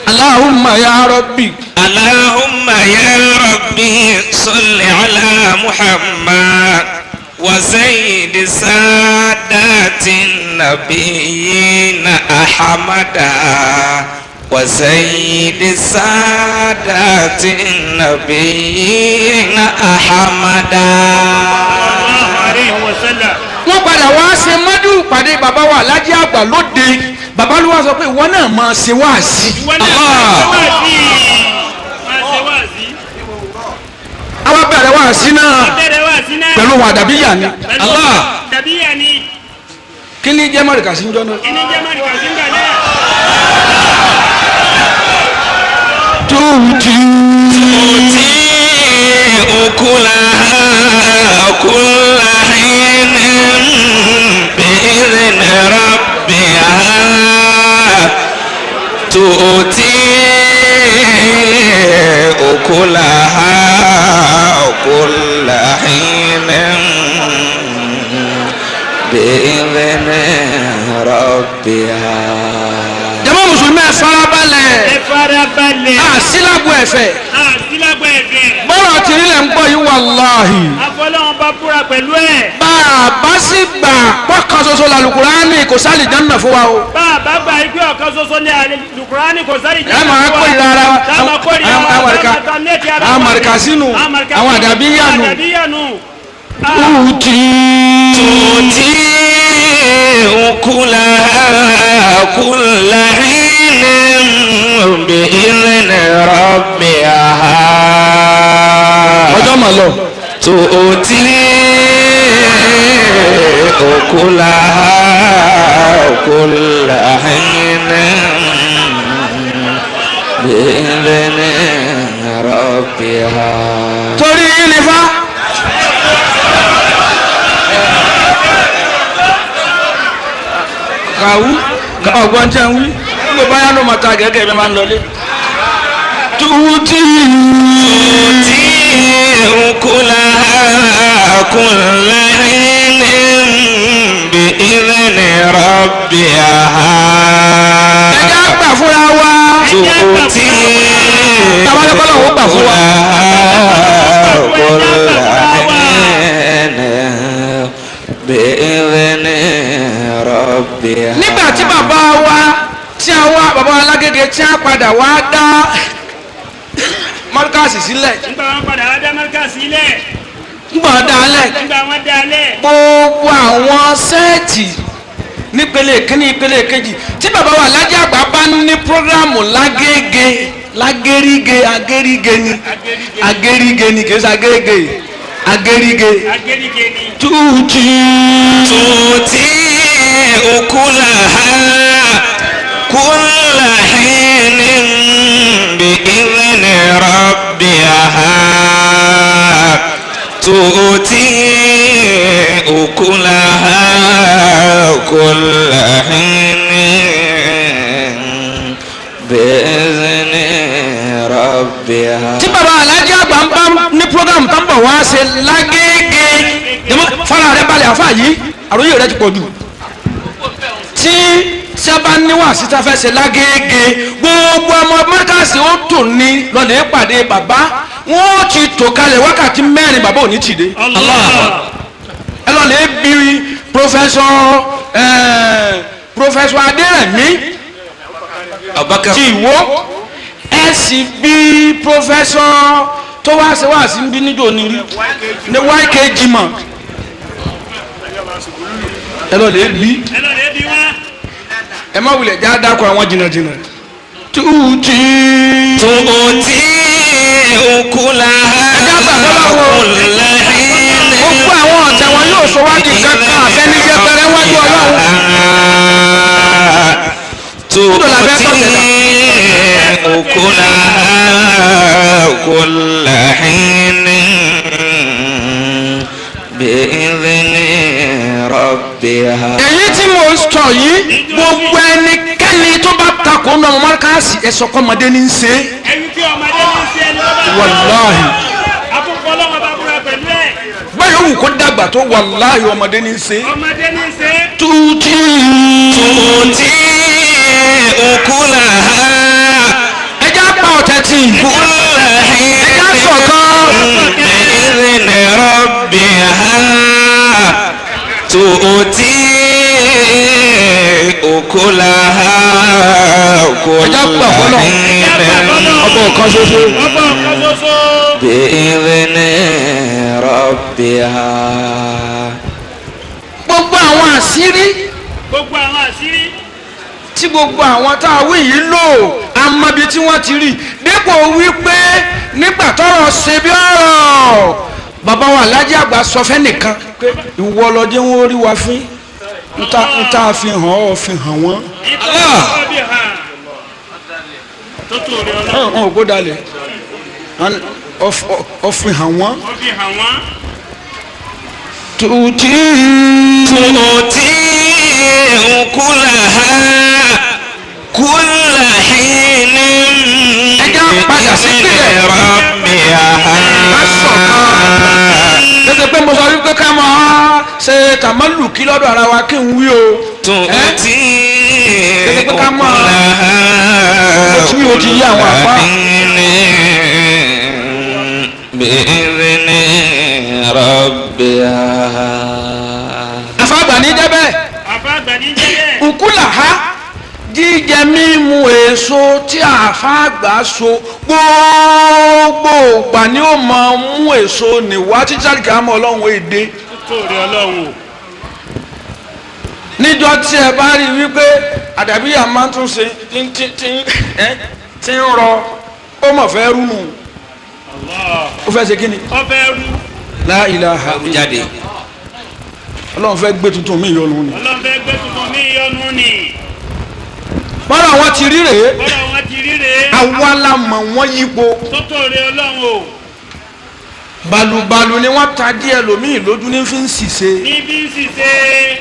اللهم يا ربي اللهم يا ربي صل على محمد وزيد سادات النبيين أحمدا وزيد سادات النبيين أحمدا Sallallahu alayhi wa sallam. wọ́n padà wá ṣe mọ́dù pàdé bàbá wa Aláàjì Àgbà lóde bàbá ló wá sọ pé ìwọ náà máa ṣe wáàsí. Ìwọ náà máa ṣe wáàsí. Máa ṣe wáàsí. àwa bẹ̀rẹ̀ wáàsí náà Bẹ̀rẹ̀ wáàsí náà. pẹ̀lú wàdàbíyà ni. Pẹ̀lú Allah. Dàbíyà ni. Kí ni jẹ́ mọ̀rìkà sí ń jọ́ náà. Kíní jẹ́ mọ̀rìkà sí ń gbà náà. Tuuti. تؤتي أكلها كل حين بإذن ربها تؤتي أكلها كل حين بإذن ربها Jàmá mùsùlùmí ẹ farabalẹ̀. Ẹ farabalẹ̀. Àsílágbó ẹ̀fẹ̀. Àsílágbó ẹ̀fẹ̀. Bọ́rọ̀ tìrílẹ̀ ń gbọ́ yìí wàláhì. Afọlọ́run bá búra pẹ̀lú ẹ̀. Bá a bá sì gbà pọ́kàn ṣoṣo làlùkùránì kò sálì jẹ́nà fún wa o. Bá a bá gba ẹgbẹ́ ọ̀kan ṣoṣo ní Àlùkùránì kò sáré Ẹ máa kórìíra ara wa. Tá a máa kórìíra ara wa. Àwọn àmàríkà Tá a máa tàmílẹ̀tì ara wa. àwọn àmàríkà sínú Àmàríkà àwọn sínú. àdàbíyànù. Àdàbíyànù. Tuuti. تؤتي أكلها كل حين بإذن ربها Ọjọ́ mà lọ. تؤتي أكلها كل حين بإذن ربها Torí yín ni fa. Kàwú ọgbọ́n jẹ́ ń wí. Nígbà báyà ló máa ta gẹ́gẹ́ bí máa ń lọlé. Tuuti. تؤتي أكلها كل حين بإذن ربها Ẹ jẹ́ àgbà fúnra wa. تؤتي Tabalẹ́kọ́lá ò gbà fún wa. أكلها كل حين بإذن ربها Nígbà tí bàbá wa tí a wá bàbá wa Lágége tí a padà wá dá mọ́ríkàsì sílẹ̀. Nígbà wọn padà wá dá mọ́ríkà sílẹ̀. Nígbà wọn dá a lẹ̀. Nígbà wọn dá a lẹ̀. Gbogbo àwọn sẹ́ẹ̀tì nípele kíní ìpele kejì tí bàbá wa Aláàjì Àgbà bá ní prógrámù Lágége Lágéríge Agéríge ni Agéríge ni kì í ṣe Agége Agéríge Agéríge ni. Tuuti. تؤتي أكلها كل حين بإذن ربها تؤتي أكلها كل حين بإذن ربها Tí bàbá Aláàjì Àgbà ń bá ní prógrámù tó ń bọ̀ wá ṣe Lágége jẹ́mọ́ fara rẹ balẹ̀ àfa yìí àròyé rẹ ti pọ̀ jù tí tí a bá níwà síta fẹ́ ṣe Lágége gbogbo ọmọ mọ́ríkàsì ó tò ní lọ́lẹ̀ pàdé bàbá wọn ó ti tò kalẹ̀ wákàtí mẹ́rin bàbá ò ní tì dé Allah. ẹ lọ́lẹ̀ bí Professor Adérẹ̀mí Abubakar ti Ìwó ẹ sì bí Professor tó wá ṣe wá sí bí níjó ní rí ní YK Jimoh ẹ lọ́lẹ̀ bí Ẹ lọ lè bí wọn. ẹ má wulẹ̀ já dákọ̀ àwọn jìnnàjìnnà. Tuuti. تؤتي أكلها Ẹjẹ́ àgbà fọlọ́wọ́. كل حين Gbogbo àwọn ọ̀tẹ̀ wọn yóò sọ wá di kankan àfẹnijẹ pẹrẹ wájú Ọlọ́run. تؤتي أكلها كل حين بإذن ربها. Èyí tí mo ń sọ yìí, gbogbo ẹnikẹ́ni tó bá takò náà mọ́káàsì ẹ̀sọ́ kọ́mọdé ní í ṣe. Ẹni tí ọmọdé ní í ṣe ẹni tó bá. Wàláhì. Àkókò ọlọ́wọ́ bá búra pẹ̀lú ẹ̀. Báyọ̀ wù kó dàgbà tó, wàláhì ọmọdé ní í ṣe. Ọmọdé ní í ṣe. Tuuti. تؤتي أكلها Ẹ jẹ́ apá ọ̀tẹ̀ tì. كل حين Ẹ jẹ́ àṣọ̀kan. بإذن ربها تؤتي أكلها كل Ẹ jẹ́ àgbà fọlọ́. حين Ọba ọ̀kan ṣoṣo. Ọba ọ̀kan ṣoṣo. بإذن ربها. Gbogbo àwọn àṣírí. Gbogbo àwọn àṣírí. Tí gbogbo àwọn tá a wí yìí lò, amabi tí wọ́n ti rí dépò wípé nígbà tọ́rọ̀ ṣe bí ọ̀rọ̀, bàbá wa Alhaji Àgbà sọ fẹ́nìkan pé ìwọ lọ́jọ́ wọn rí wa fín n ta fi hàn ọ́ fi hàn wọ́n. Ìtọ́ bí hàn. Tó tó rí ọlọ́run. Wọn ò kó dalẹ̀ ọ fi hàn wọ́n. Ó fi hàn wọ́n. Tuuti. تؤتي أكلها كل حين Ẹ jẹ́ á padà sí بإذن ìpìlẹ̀. ربها. Ká ṣọ̀kan. Tètè pé mo sọ wípé ká máa ṣe tàmálùkí lọ́dọ̀ ara wa kí n wí o. تؤتي Tètè pé ká máa أكلها Ó ti wí, ó ti yé àwọn àpá. كل حين بإذن ربها. Àfàgbà ní jẹ́ bẹ́ẹ̀. Àfa àgbà ní jẹ́ bẹ́ẹ̀. Ukula ha, jíjẹ mímu èso tí àfàgbà so, gbogbo ìgbà ni ó máa mú èso nìwá títí àlìkà àmọ́ ọlọ́run èdè. Tó tó rí ọlọ́run o. Níjọ́ tí ẹ bá rí wípé àdàbíyà máa tún ṣe tí tí tí ẹ tí ń rọ, ó mọ̀ fẹ́ rú nù. Allah. Ó fẹ́ ṣe kí ni? Ó fẹ́ rú. La ilaha. Jáde. Ọlọ́run fẹ́ gbé tuntun mi yọnu ni. Ọlọ́run fẹ́ gbé tuntun mí yọnu ni. Bọ́lá wọn ti rí rèé. Bọ́lá wọn ti rí rèé. Àwa la mọ̀ wọ́n yípo. Tó tó rí ọlọ́run o. Balùbalù ni wọ́n ta díẹ̀ lómii lójú ní fi ń ṣìṣe. Ní bí ń ṣiṣẹ́.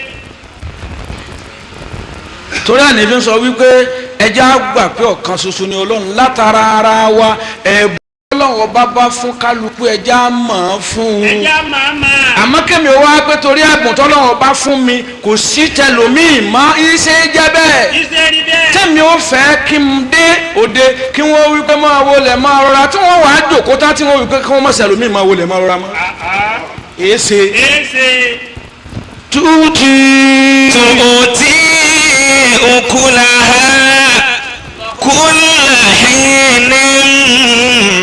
Torí àná fi ń sọ wípé ẹja gbà pé ọ̀kan ṣoṣo ni Ọlọ́run látara ara wa. Ẹ̀bùn Ọlọ́run ọba bá fún kálukú, ẹja mọ̀ ọ́n fún un. Ẹja máa máa. Àmọ́ kẹ́mi ó wá pé torí ẹ̀bùn tọ́lọ́run ọba fún mi, kò sí tẹlòmíì mọ́, iṣẹ́ jẹ́ bẹ́ẹ̀. Iṣẹ́ rí bẹ́ẹ̀. Tẹ́mi ó fẹ́ kí n dé òde kí wọ́n wí pé máa wọlé máa rọra, tí wọ́n wàá jòkó tá tí wọ́n wí pé kí wọ́n má ṣẹlòmíì máa wọlé máa rọra mọ́. Àá. Èé ṣe. Èéṣe. Túùtì. تؤتي أكلها كل حين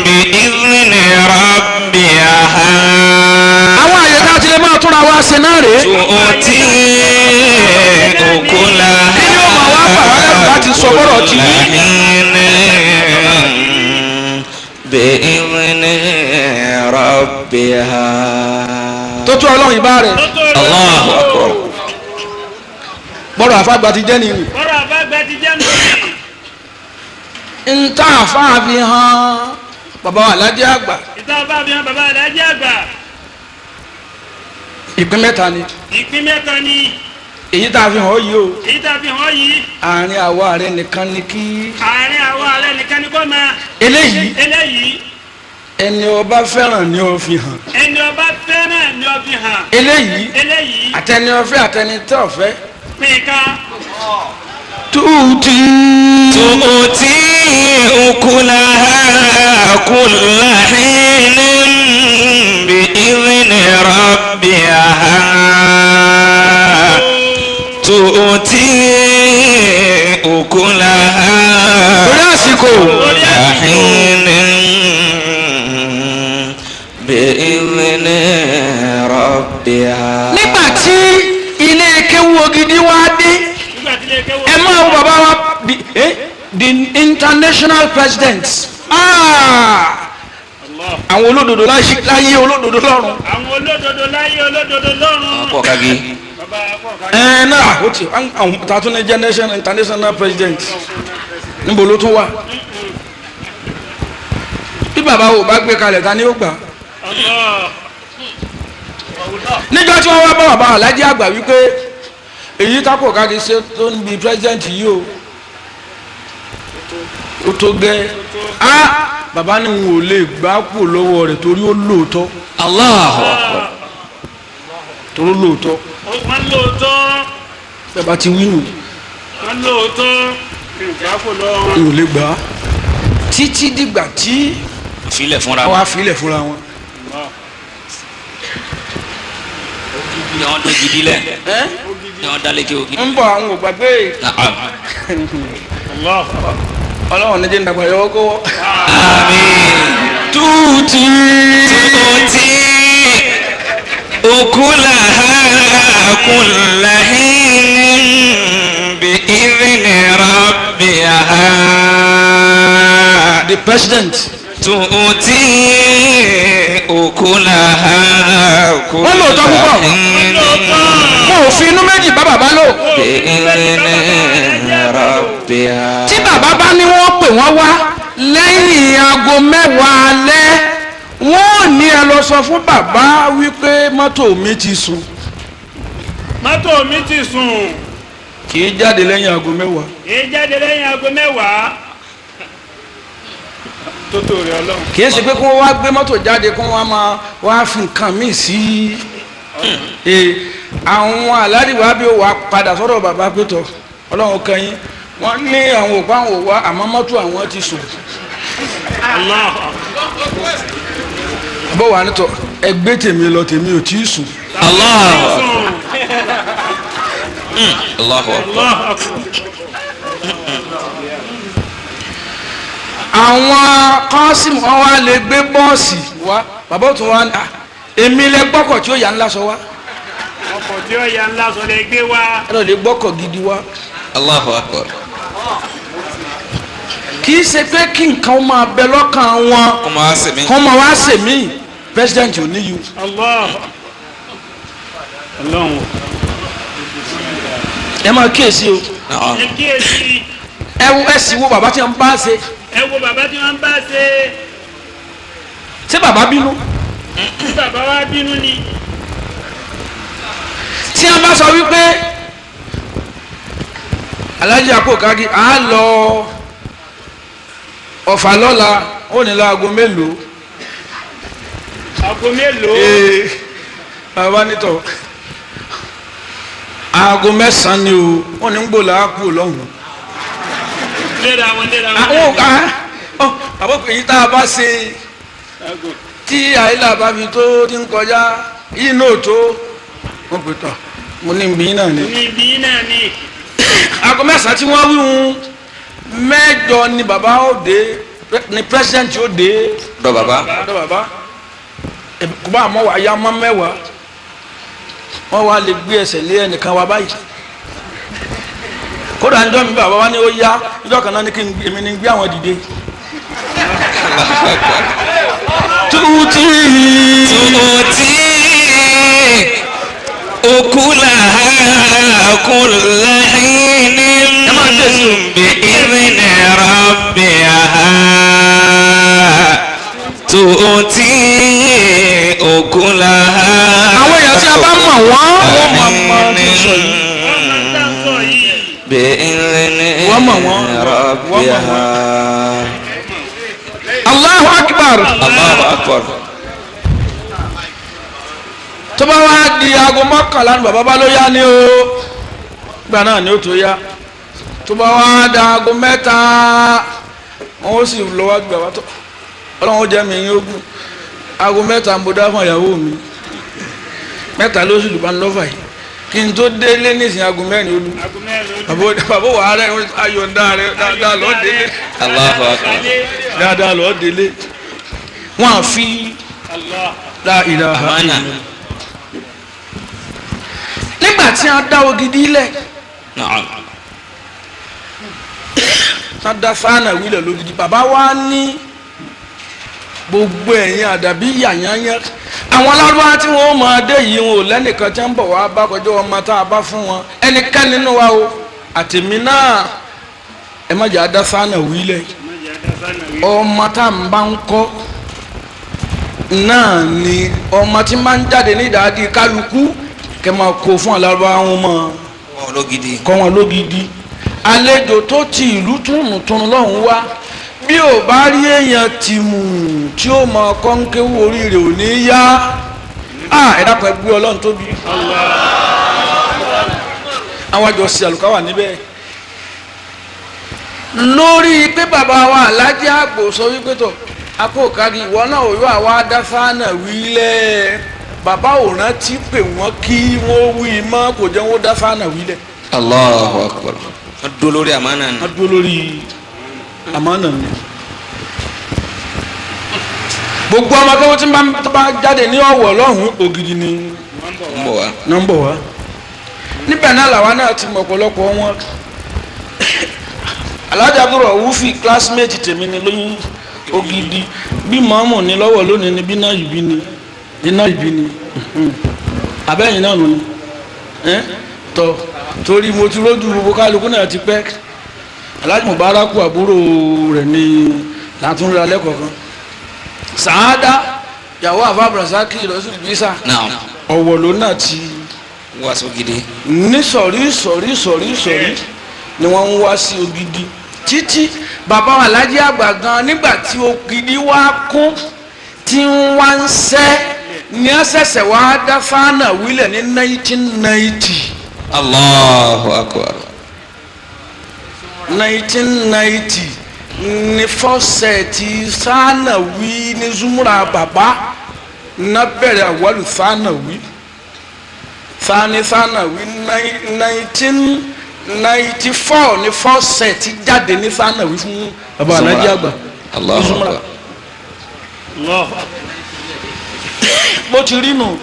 بإذن ربها. Àwọn àyè tá a ti lè máa túnra wa ṣe náà rèé. تؤتي أكلها Kí ni ó máa wá bà wá lẹ́rù láti sọ bọ́rọ̀ ti كل wí? حين بإذن ربها. Tó tún Ọlọ́run ìbá rẹ̀. Tó tó rí الله ọlọ́run o. أكبر. Bọ́rọ̀ àfàgbà ti jẹ́ nìyí. Bọ́lá àfa àgbà ti jẹ́ nù. Ń tá àfáà fi hàn bàbá wa Alhaji Àgbà. Ìta bá fi hàn bàbá Alhaji Àgbà. Ìpín mẹ́ta ni. Ìpín mẹ́ta ni. Èyí tá a fi hàn ọ́ yìí o. Èyí tá a fi hàn yìí. Àárín àwa rẹ nìkan ni kí. Àárín àwa rẹ nìkan ni kó máa. Eléyìí. Eléyìí. Ẹni ọba fẹ́ràn ni ó fi hàn. Ẹni ọba fẹ́ràn ni ó fi hàn. Eléyìí. Eléyìí. Àtẹni ọfẹ́ àtẹni tẹ́ ọ̀fẹ́. Pín ká. Tuuti. تؤتي أكلها كل حين بإذن ربها. تؤتي أكلها Torí àsìkò. كل حين بإذن ربها. Nígbà tí ilé kéwu ògidì wá dé, Nígbà tí ilé kéwú. ẹ máa wo bàbá wa the international president. Ah! Allah. Àwọn olódodo láyé, olódodo lọ́run. Àwọn olódodo láyé, olódodo lọ́run. Pọ̀ kági. Bàbá Ẹ náà ó ti àwọn tàtún ní generation international president níbo ló tún wà? Bí bàbá wo bá gbé kalẹ̀, ta ni ó gbà? Níjọ́ tí wọ́n wá bá bàbá Alájí àgbà wípé èyí tápò káàkiri ṣe tó ń bi president yìí o, ó tó gẹ́ á. Bàbá ní n ò lè gbà kú lọ́wọ́ rẹ̀ torí ó lóòótọ́. Allahu Akbar. Torí ó lóòótọ́. Wọ́n lóòótọ́. Bàbá ti wí nù. Wọ́n lóòótọ́, ìgbà kò lọ́wọ́. N ò lè gbà á títí dìgbà tí filẹ̀ fúnra wọ́n á filẹ̀ fúnra wọn. Ni wọ́n tó gidi lẹ̀ ni wọ́n dalẹ̀ kí o gidi. Ń bọ̀, àwọn ò gbàgbé. Ọlọ́run ní jẹ́ ìdàgbà yọwọ́ kó wọ́. Àmín. Túùtì. Tuuti ukulaha kulla hinin bi idhni rabbiha. The president. Tuuti ukulaha kulla Wọ́n lóòótọ́ púpọ̀. hinin Mo ò fi inú méjì bá bàbá lò. bi idhni rabbiha. Tí bàbá bá ní wọ́n pè wọ́n wá lẹ́yìn aago 10 alẹ́, wọ́n ò ní ẹ lọ sọ fún bàbá wípé mọ́tò mi ti sùn. Mọ́tò mi ti sùn. Kì í jáde lẹ́yìn aago 10. Èyí jáde lẹ́yìn aago 10. Tótó rẹ̀ Ọlọ́run. Kì í ṣe pé kí wọ́n wá gbé mọ́tò jáde kí wọ́n máa wá fi nǹkan míì sí i. Àwọn aládìwá bí ó wà padà sọ́dọ̀ bàbá pétọ́, Ọlọ́run kan yín, wọ́n ní àwọn òpá àwọn òwá, àmọ́ mọ́tò àwọn ti sùn. Allah. Bó wà nítọ̀, ẹgbẹ́ tèmi lọ, tèmi ò tí ì sùn. Allahu Akbar. Allahu Akbar. Allah akbar. Àwọn kọ́sìmù wọn wá lè gbé bọ́ọ̀sì wá, bàbá òtún wá ní, "Ah, èmi lẹ gbọ́kọ̀ tí ó yà ńlá sọ wá." Ọkọ̀ tí ó ya ńlá sọ lè gbé wá. Ẹ lọ lè gbọ́kọ̀ gidi wá. Allahu Akbar. Kì í ṣe pé kí nǹkan máa bẹ lọ́kàn wọn Kó máa sèmi. kọ́ máa wá sèmí president ò ní yù. Allah. Ọlọ́run. Ẹ máa kíyèsí o. Naam. Ẹ kíyèsí. Ẹ wo, ẹ sì wo bàbá tí wọn bá ṣe. Ẹ wo bàbá tí wọ́n bá ṣe. Ṣé bàbá bínú? Tí bàbá wa bínú ni. Tí wọn bá sọ wípé Alhaji Àpòkági à ń lọ Ọ̀fà lọ́la, ó ní láago mélòó? Aago mélòó? Ee, bàbá nítọ̀ aago 9 ni o, ó ní ń gbò láàkú lọ́hùn. Léra wọn, léra wọn. Àwọn ọ̀gá ọ bàbá pè yí tá a bá ṣe tí àyílà bá fi tó ti ń kọjá yìí náà tó wọ́n pè tọ̀ mo ní ibi náà ni. Ní ibi náà ni. Aago 9 tí wọ́n wíhun, 8 ni bàbá ó dé, ni president ó dé. Dọ bàbá. Ọ̀dọ̀ bàbá kò bá àmọ́ wà ya mọ́ 10, wọ́n wá lè gbé ẹsẹ̀ lé ẹnìkan wa báyìí. Kódà níjọ́ mi bàbá wa ní ó yá, níjọ́ kan náà ní kí n èmi ní gbé àwọn dìde. Allahu Akbar. Tuuti. Tuuti ukulaha kulla hinin bi idhni rabbiha. Tuuti ukulaha. Àwọn èèyàn tí a bá mọ̀ wọ́n, wọ́n máa mọ tí ń sọ yìí. Wọ́n máa ń tà ń sọ yìí. Bi idhni Wọ́n mọ̀ wọ́n. Wọ́n mọ̀ rabbiha. Allahu Akbar. Allahu Akbar. Tó bá wá di aago 11 ní bàbá bá ló yá ni o, gbà náà ni ó tó yá. Tó bá wá di aago 3, wọn ó sì lọ wá gbà wá tó Ọlọ́run ó jẹ́ mi yín ogún. Aago 3 ń bo dá fún ìyàwó mi, 3 ló sì lù bá ń lọ́fà yìí kí n tó délé nísìnyí, aago 4 olú. Aago 4 olú. Bàbá wà rẹ ayọ̀ǹda rẹ dáadáa lọ́ọ́ délé. Allahu Akbar. Dáadáa lọ́ọ́ délé, wọ́n á fi Allah. la ilaha Amana. Nígbà tí a dá ògidì lẹ̀, Naam. tá a dá fáànà wílẹ̀ lógidi, bàbá wa ní gbogbo ẹ̀yin àdàbí yàyànyàn, Àwọn alárúbá tí wọ́n máa dé yìí wọn ò lẹ́nìkan tí ń bọ̀ wá bá kọjá ọmọ tá a bá fún wọn ẹnikẹ́ni nínú wa o àtẹ̀mí náà ẹ má jẹ́ adásánà wílẹ̀ ọmọ tá à ń bá ń kọ́ náà ni ọmọ tí máa ń jáde ní ìdádì kálukú kẹ máa kó fún alárúbá wọn mọ́ kọ́ wọn lógidi. Àlejò tó ti ìlú túnútúnú lọ́hùn wá bí ò bá rí èèyàn tìmù tí ó mọ kọ́ńkéwú orí rẹ̀ ò ní yá ẹ dákun ẹ gbé Ọlọ́run tóbi. Àwọn àjọ sí àlùkáwà níbẹ̀ lórí pé bàbá wa Aláàjì Àgbò sọ wípé tó akókàrí ìwọ náà ò yọ àwa dáfánà wílẹ̀ bàbá ò rántí pé wọ́n kí wọ́n wí mọ́ kò jẹ́ wọ́n dáfánà wílẹ̀. Allahu Akbar. Wọ́n dúró lórí àmánà ni. Wọ́n dúró lórí àmánà ni. Gbogbo ọmọ akẹ́kọ̀ọ́ tí ń bá jáde ní Ọ̀wọ̀ lọ́hùn-ún ògidì ni ń bọ̀ wá. Níbẹ̀ náà làwa náà ti mọ̀ ọ̀pọ̀lọpọ̀ wọn. Alhaji Abdulraufi classmate tèmi ni lóyún ògidì bí mọ́mù ni lọ́wọ́ lónìí ni bí náà ìbí ni bí náà ìbí ni abẹ́yìn náà nù ni tọ́ torí mo ti rójú gbogbo kálukú náà ti pẹ́. Alhaji Mubaraku àbúrò rẹ̀ ni látúnra lẹ́kọ̀ọ̀kan. Sàádá yàwó àfa Abdulrasaki lọ́sùn bísà Ọ̀wọ̀ ló náà ti wá sógidi ní sọ̀rí sọ̀rí sọ̀rí sọ̀rí ni wọ́n ń wá sí ògidì títí bàbá wa Aláàjì Àgbà gan nígbà tí ògidì wá kún tí ń wá ń sẹ́ ní ọ̀sẹ̀sẹ̀ wá dá fáànà wílẹ̀ ní 1990. Allahu Akbar. 1990 ní fọ́sẹ̀tì sáànà wí ní zumura bàbá ná bẹ̀rẹ̀ àwọlù sáànà wí sáàní sáànà wí 1994 ní fọ́sẹ̀tì jáde ní sáànà wí fún bàbá Aláàjì Àgbà ní zumura. Bó ti rí nù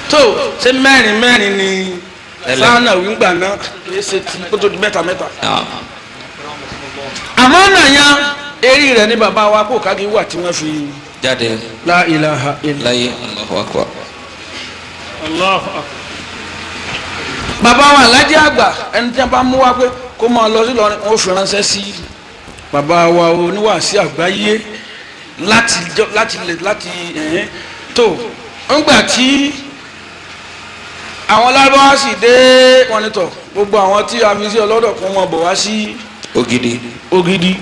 tó ṣe mẹ́rin mẹ́rin ni sáànà wí gbà náà kì í ṣe ti kó tó di mẹ́ta mẹ́ta. Àmọ́ náà yan eré rẹ̀ ní bàbá wa kó kági wà tí wọ́n fi jáde. La ilaha illa. Láyé Allahu Akbar. Allahu Akbar. Bàbá wa Aláàjì Àgbà ẹni tí wọ́n bá mú wa pé kó máa lọ sí Ìlọrin wọ́n fi ránṣẹ́ sí bàbá wa oníwàásí àgbáyé láti láti láti ẹ̀hìn tó ńgbà tí àwọn lárúbáwá sì dé wọn ni tọ̀ gbogbo àwọn tí a fi sí ọlọ́dọ̀ kó wọn bọ̀ wá sí ògidì. Ògidì.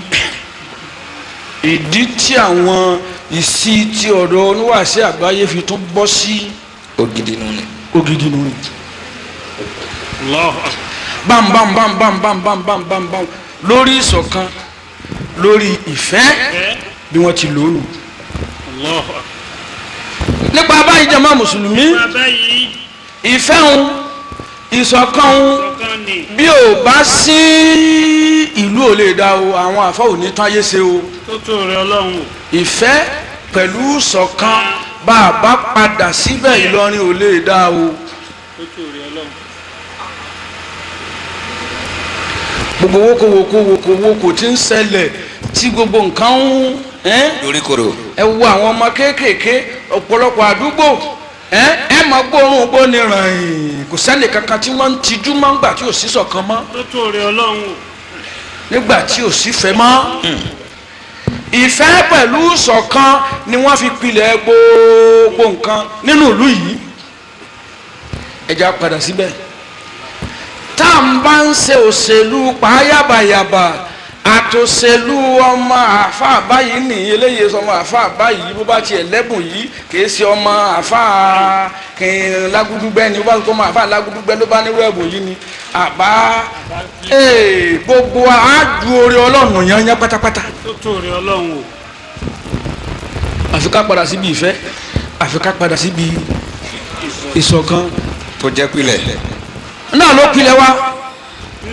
Ìdí tí àwọn ìsí tí ọ̀dọ̀ oníwàásí àgbáyé fi tún bọ́ sí ògidì nù ni. Ògidì nù ni. Bam bam bam bam bam bam bam bam bam lórí ìṣọ̀kan lórí ìfẹ́ bí wọ́n ti lò ó nù. Nípa báyìí jàmá mùsùlùmí ìfẹ́ òun ìṣọ̀kan òun bí ò bá sí ìlú ò lè dá o àwọn àfa ò ní tán ayé ṣe o. Ìfẹ́ pẹ̀lú ìṣọ̀kan bá a bá padà síbẹ̀ Ìlọrin ò lè dá o. Gbogbo wókòwòkòwòkòwòkò tí ń ṣẹlẹ̀ tí gbogbo nǹkan ń ẹ wo àwọn ọmọ kéékèèké ọ̀pọ̀lọpọ̀ àdúgbò ẹ máa gbóòórùn gbóni ràn kò sẹ́ni kankan tí wọ́n ń tijú máa ń gbà tí ò sí ṣọ̀kan mọ́ nígbà tí ò sí fẹ́ mọ́. Ìfẹ́ pẹ̀lú ṣọ̀kan ni wọ́n fi pilẹ̀ gbogbo nǹkan nínú ìlú yìí. Ẹ já padà síbẹ̀. Tá à ń bá ń ṣe òṣèlú pàáyàbàyàbà àtòṣèlú ọmọ àáfàá báyìí ní eléyìí ọmọ àáfàá báyìí bó bá tiẹ̀ lẹ́bùn yìí kìí ṣe ọmọ àáfàá kìí lágúdúgbẹ́ ni bó bá tó ọmọ àáfàá lágúdúgbẹ́ ló bá nírú ẹ̀bùn yìí ni àbá gbogbo àádú orí ọlọ́run yányán pátápátá. Àfi ká padà síbi ìfẹ́ àfi ká padà síbi ìṣọ̀kan tó jẹ́ pilẹ̀ náà ló pilẹ̀ wa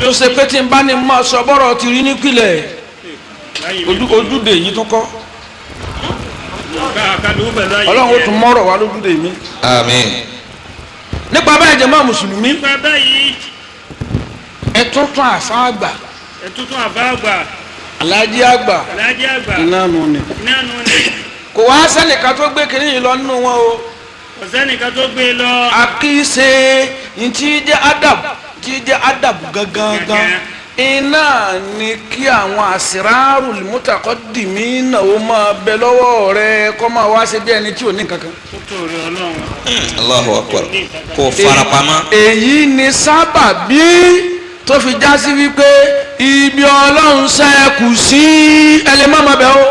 ló ṣe pé tí n bá ní mọ sọ bọ́rọ̀ ti rí nípìnlẹ̀ ojúde yìí tún kọ́ ọlọ́run ó tún mọ́rọ̀ wá lójúde mi. Àmín. Nípa báyìí jàmá mùsùlùmí ẹ tún tún àfa àgbà Aláàjì Àgbà iná nù ni. Kò wá sẹ́nìkan tó gbé kiri yìí lọ nínú wọn o. Kò sẹ́nìkan tó gbé lọ. Àkíyèsí ntí jẹ́ adab tí jẹ́ adab gangan iná ni kí àwọn àsìrárù mutaqaddimina ó máa bẹ lọ́wọ́ rẹ kó máa wá ṣe bí ẹni tí ò ní kankan. Allahu akbar kò farapamọ́. Èyí ni sábàbí tó fi já sí wípé ibi Ọlọ́run ṣẹ́kù sí ẹlẹ́mọ̀ máa bẹ̀ ó.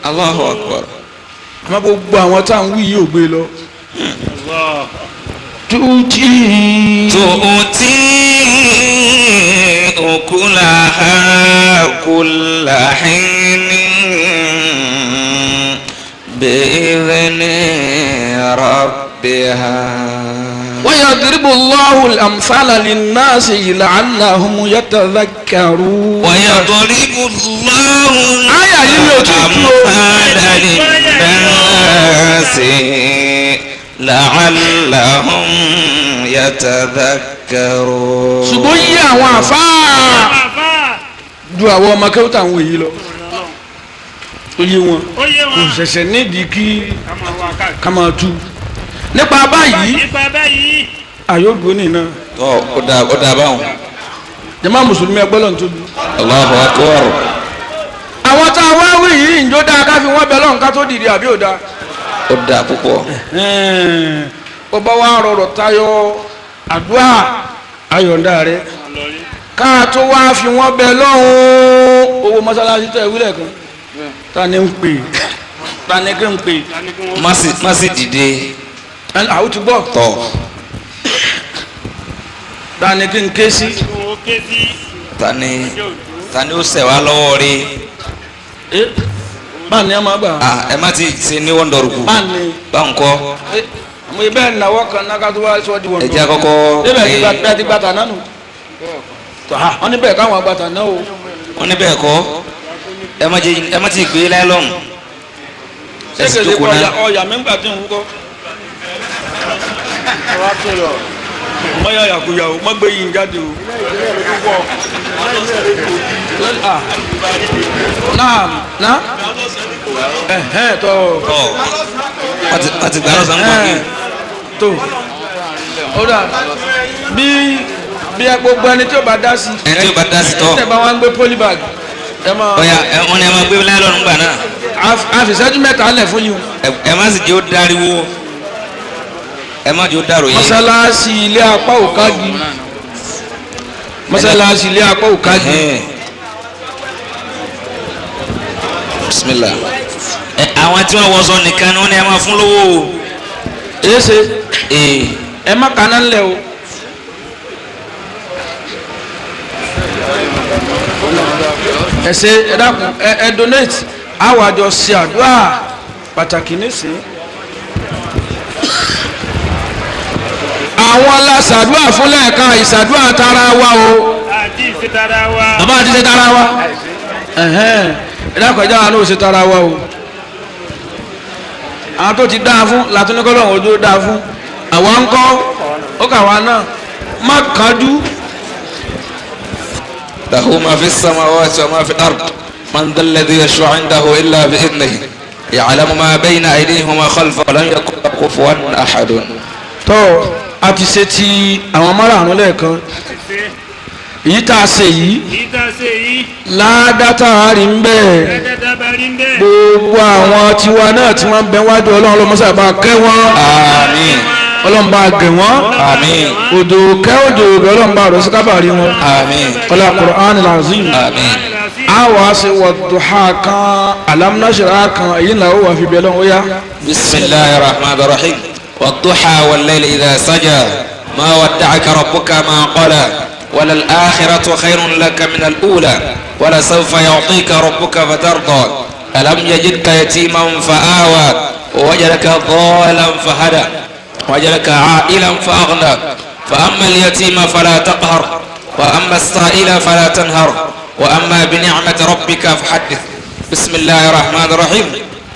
Allahu akbar. Àmọ́ gbogbo àwọn tá à ń wí yìí ò gbé lọ. Tuuti. Tuuti ukulaha kulla hinin bi'idhni rabbiha. ويضرب الله الأمثال للناس لعلهم يتذكرون. ويضرب الله الأمثال للناس لعلهم يتذكرون. Ṣùgbọ́n yí àwọn àfáà ju àwọn ọmọ akẹ́wọ́tà àwọn èyí lọ ó yé wọn kò ṣẹ̀ṣẹ̀ nídìí kí ká máa tú nípa báyìí àyọ̀gbọ́n nìna. Ó dà báwọn. Jàmá mùsùlùmí ẹgbẹ́ lọ́n tóbi. Allahu akbar. Àwọn tá a wá wí yìí ǹjọ́ dáa ká fi wọ́n bẹ lọ́n ká tó dìde àbí ò dáa. Ó dáa púpọ̀. Ó bá wá rọrọ̀ tayọ àdúrà ayọ̀ǹda rẹ̀ ká tó wá fi wọ́n bẹ lọ́hùn owó mọ́sálásí tẹ̀ wílẹ̀ kan ta ni ń pè ta ni kí n pè. Má sì dìde. Àwọn ti gbọ́. Tọ́. Ta ni kí n ké sí. Ta ni ó ṣẹ̀ wá lọ́wọ́ rí. Báà ni ẹ máa gbà. Ẹ má ti ṣe ní wọ́ndọ̀rùkù. Báà ni. Bá ń kọ́. Mo ibẹ̀ nàwọ́ kan náà ká tó wá sọ di wọ́ndọ̀. Ẹ jẹ́ àkọ́kọ́. Ibẹ̀ ti gba tà náà nù. Wọ́n ní bẹ́ẹ̀ káwọn agbàtà náà o. Wọ́n ní bẹ́ẹ̀ kọ́. Ẹ má ti gbé láìlọ́ọ̀nù. Ẹ sì jókòó náà. Ọ̀yà mi ń gbà tí ń wúkọ́. Mọ yà yàkuyà o, mọ gbé yín jáde o. Náà ná ẹ̀hẹ́n tọ́. Wọ́n ti gbà lọ́sàn-án gbọ́ kí. Tó ó dà bí bí gbogbo ẹni tí ó bá dá sí. Ẹni tí ó bá dá sí tọ́. Ẹ tẹ̀ bá wa ń gbé polybag. Ọ̀yà wọ́n ní ẹ máa gbé láìlọ́ọ̀nù gbà náà. A fi ìṣẹ́jú mẹ́ta lẹ̀ fún yín. Ẹ má sì jẹ́ ó dáríwó. Ẹ má jẹ́ ó dàrú yín. Mọ́sálásí ilé apá òkagi. Mọ́sálásí ilé apá òkagi. Bismillah. Ẹ àwọn tí wọ́n wọṣọ nìkan ni wọ́n ní ẹ máa fún lówó o. Èsè. Ẹ má kaná ńlẹ̀ o. Ẹ ṣe ẹ dákun ẹ donate àwọn àjọ ṣe àdúrà pàtàkì nísìnyí. Àwọn aláṣàdúrà fún lẹ́ẹ̀kan ìṣàdúrà tara wa o. Àti ìṣe tara wa. Bàbá àti ìṣe tara wa. Ẹ dákun ẹjọ́ àwọn náà ṣe tara wa o. Àwọn tó ti dáa fún làtúnikọ́lọ́ òun ojú dáa fún. Àwọn ń kọ́ ó kà wá náà má kánjú. Lahu ma fi samawati wa ma fi al-ard man dhal ladhi yashfa'u 'indahu illa bi'idhnihi ya'lamu ma bayna aydihim wa ma khalfahum wa lam yakun lahu kufuwan ahadun. Tọ́ a ti ṣe ti àwọn márààrún lẹ́ẹ̀kan èyí tá a ṣe yìí ládàtà rí ń bẹ́ẹ̀ gbogbo àwọn tiwa náà tí wọ́n ń bẹ wájú Ọlọ́run lọ́mọ́sá bá kẹ́ wọ́n. Àmín. Ọlọ́run bá gẹ̀ wọ́n. Àmín. Òjò kẹ́ òjò gẹ̀ Ọlọ́run bá rọ̀ sí kábàárí wọn. Àmín. Ọlá Qur'an al-Azim. Àmín. A wà ṣe wad-duha kan alam nashra kan èyí là ó wà fi bẹ́ẹ̀ lọ́wọ́ yá. Bismillahir rahmanir rahim. والضحى والليل إذا سجى ما ودعك ربك ما قلى وللآخرة خير لك من الأولى ولسوف يعطيك ربك فترضى ألم يجدك يتيما فآوى ووجدك ضالا فهدى ووجدك عائلا فأغنى فأما اليتيم فلا تقهر وأما السائل فلا تنهر وأما بنعمة ربك فحدث. بسم الله الرحمن الرحيم.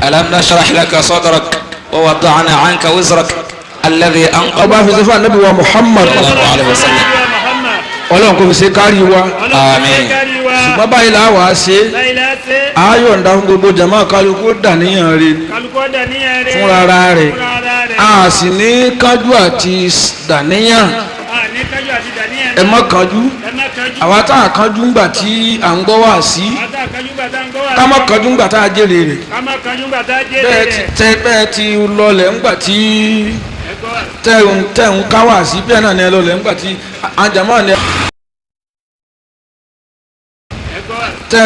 ألم نشرح لك صدرك ووضعنا عنك وزرك الذي أنقض. Ọba fi sẹ́fà Nábì wa Muhammad sallallahu alaihi wasallam. Ọlọ́run kò fi ṣe kárí wa. Àmín. Ṣùgbọ́n báyìí là wàá ṣe Ayọ̀ǹda fún gbogbo jama, kálukú dàníyàn rẹ̀ Kálukú ọ̀dà níyàn rẹ̀. fúnra ara rẹ̀. Fúnra ara rẹ̀. A sì ní kánjú àti dàníyàn. A ní kánjú àti dàníyàn. Ẹ má kánjú. Ẹ má kánjú. Àwa tá a kánjú ńgbà tí à ń gbọ́ wá sí, Àwa tá a kánjú gbà tá a ń gbọ́ wá. ká má kánjú ńgbà tá a jèrè rẹ̀. Ká má kánjú gbà tá a jèrè Bẹ́ẹ̀ ti rẹ̀. tẹ bẹ́ẹ̀ ti lọlẹ̀ ńgbà tí Ẹ gbọ́ wá. tẹ̀ ń ká wá sí, bẹ́ẹ̀ náà ni ẹ lọlẹ̀ ńgbà tí àjàmọ́ ni Ẹ gbọ́ wá. tẹ.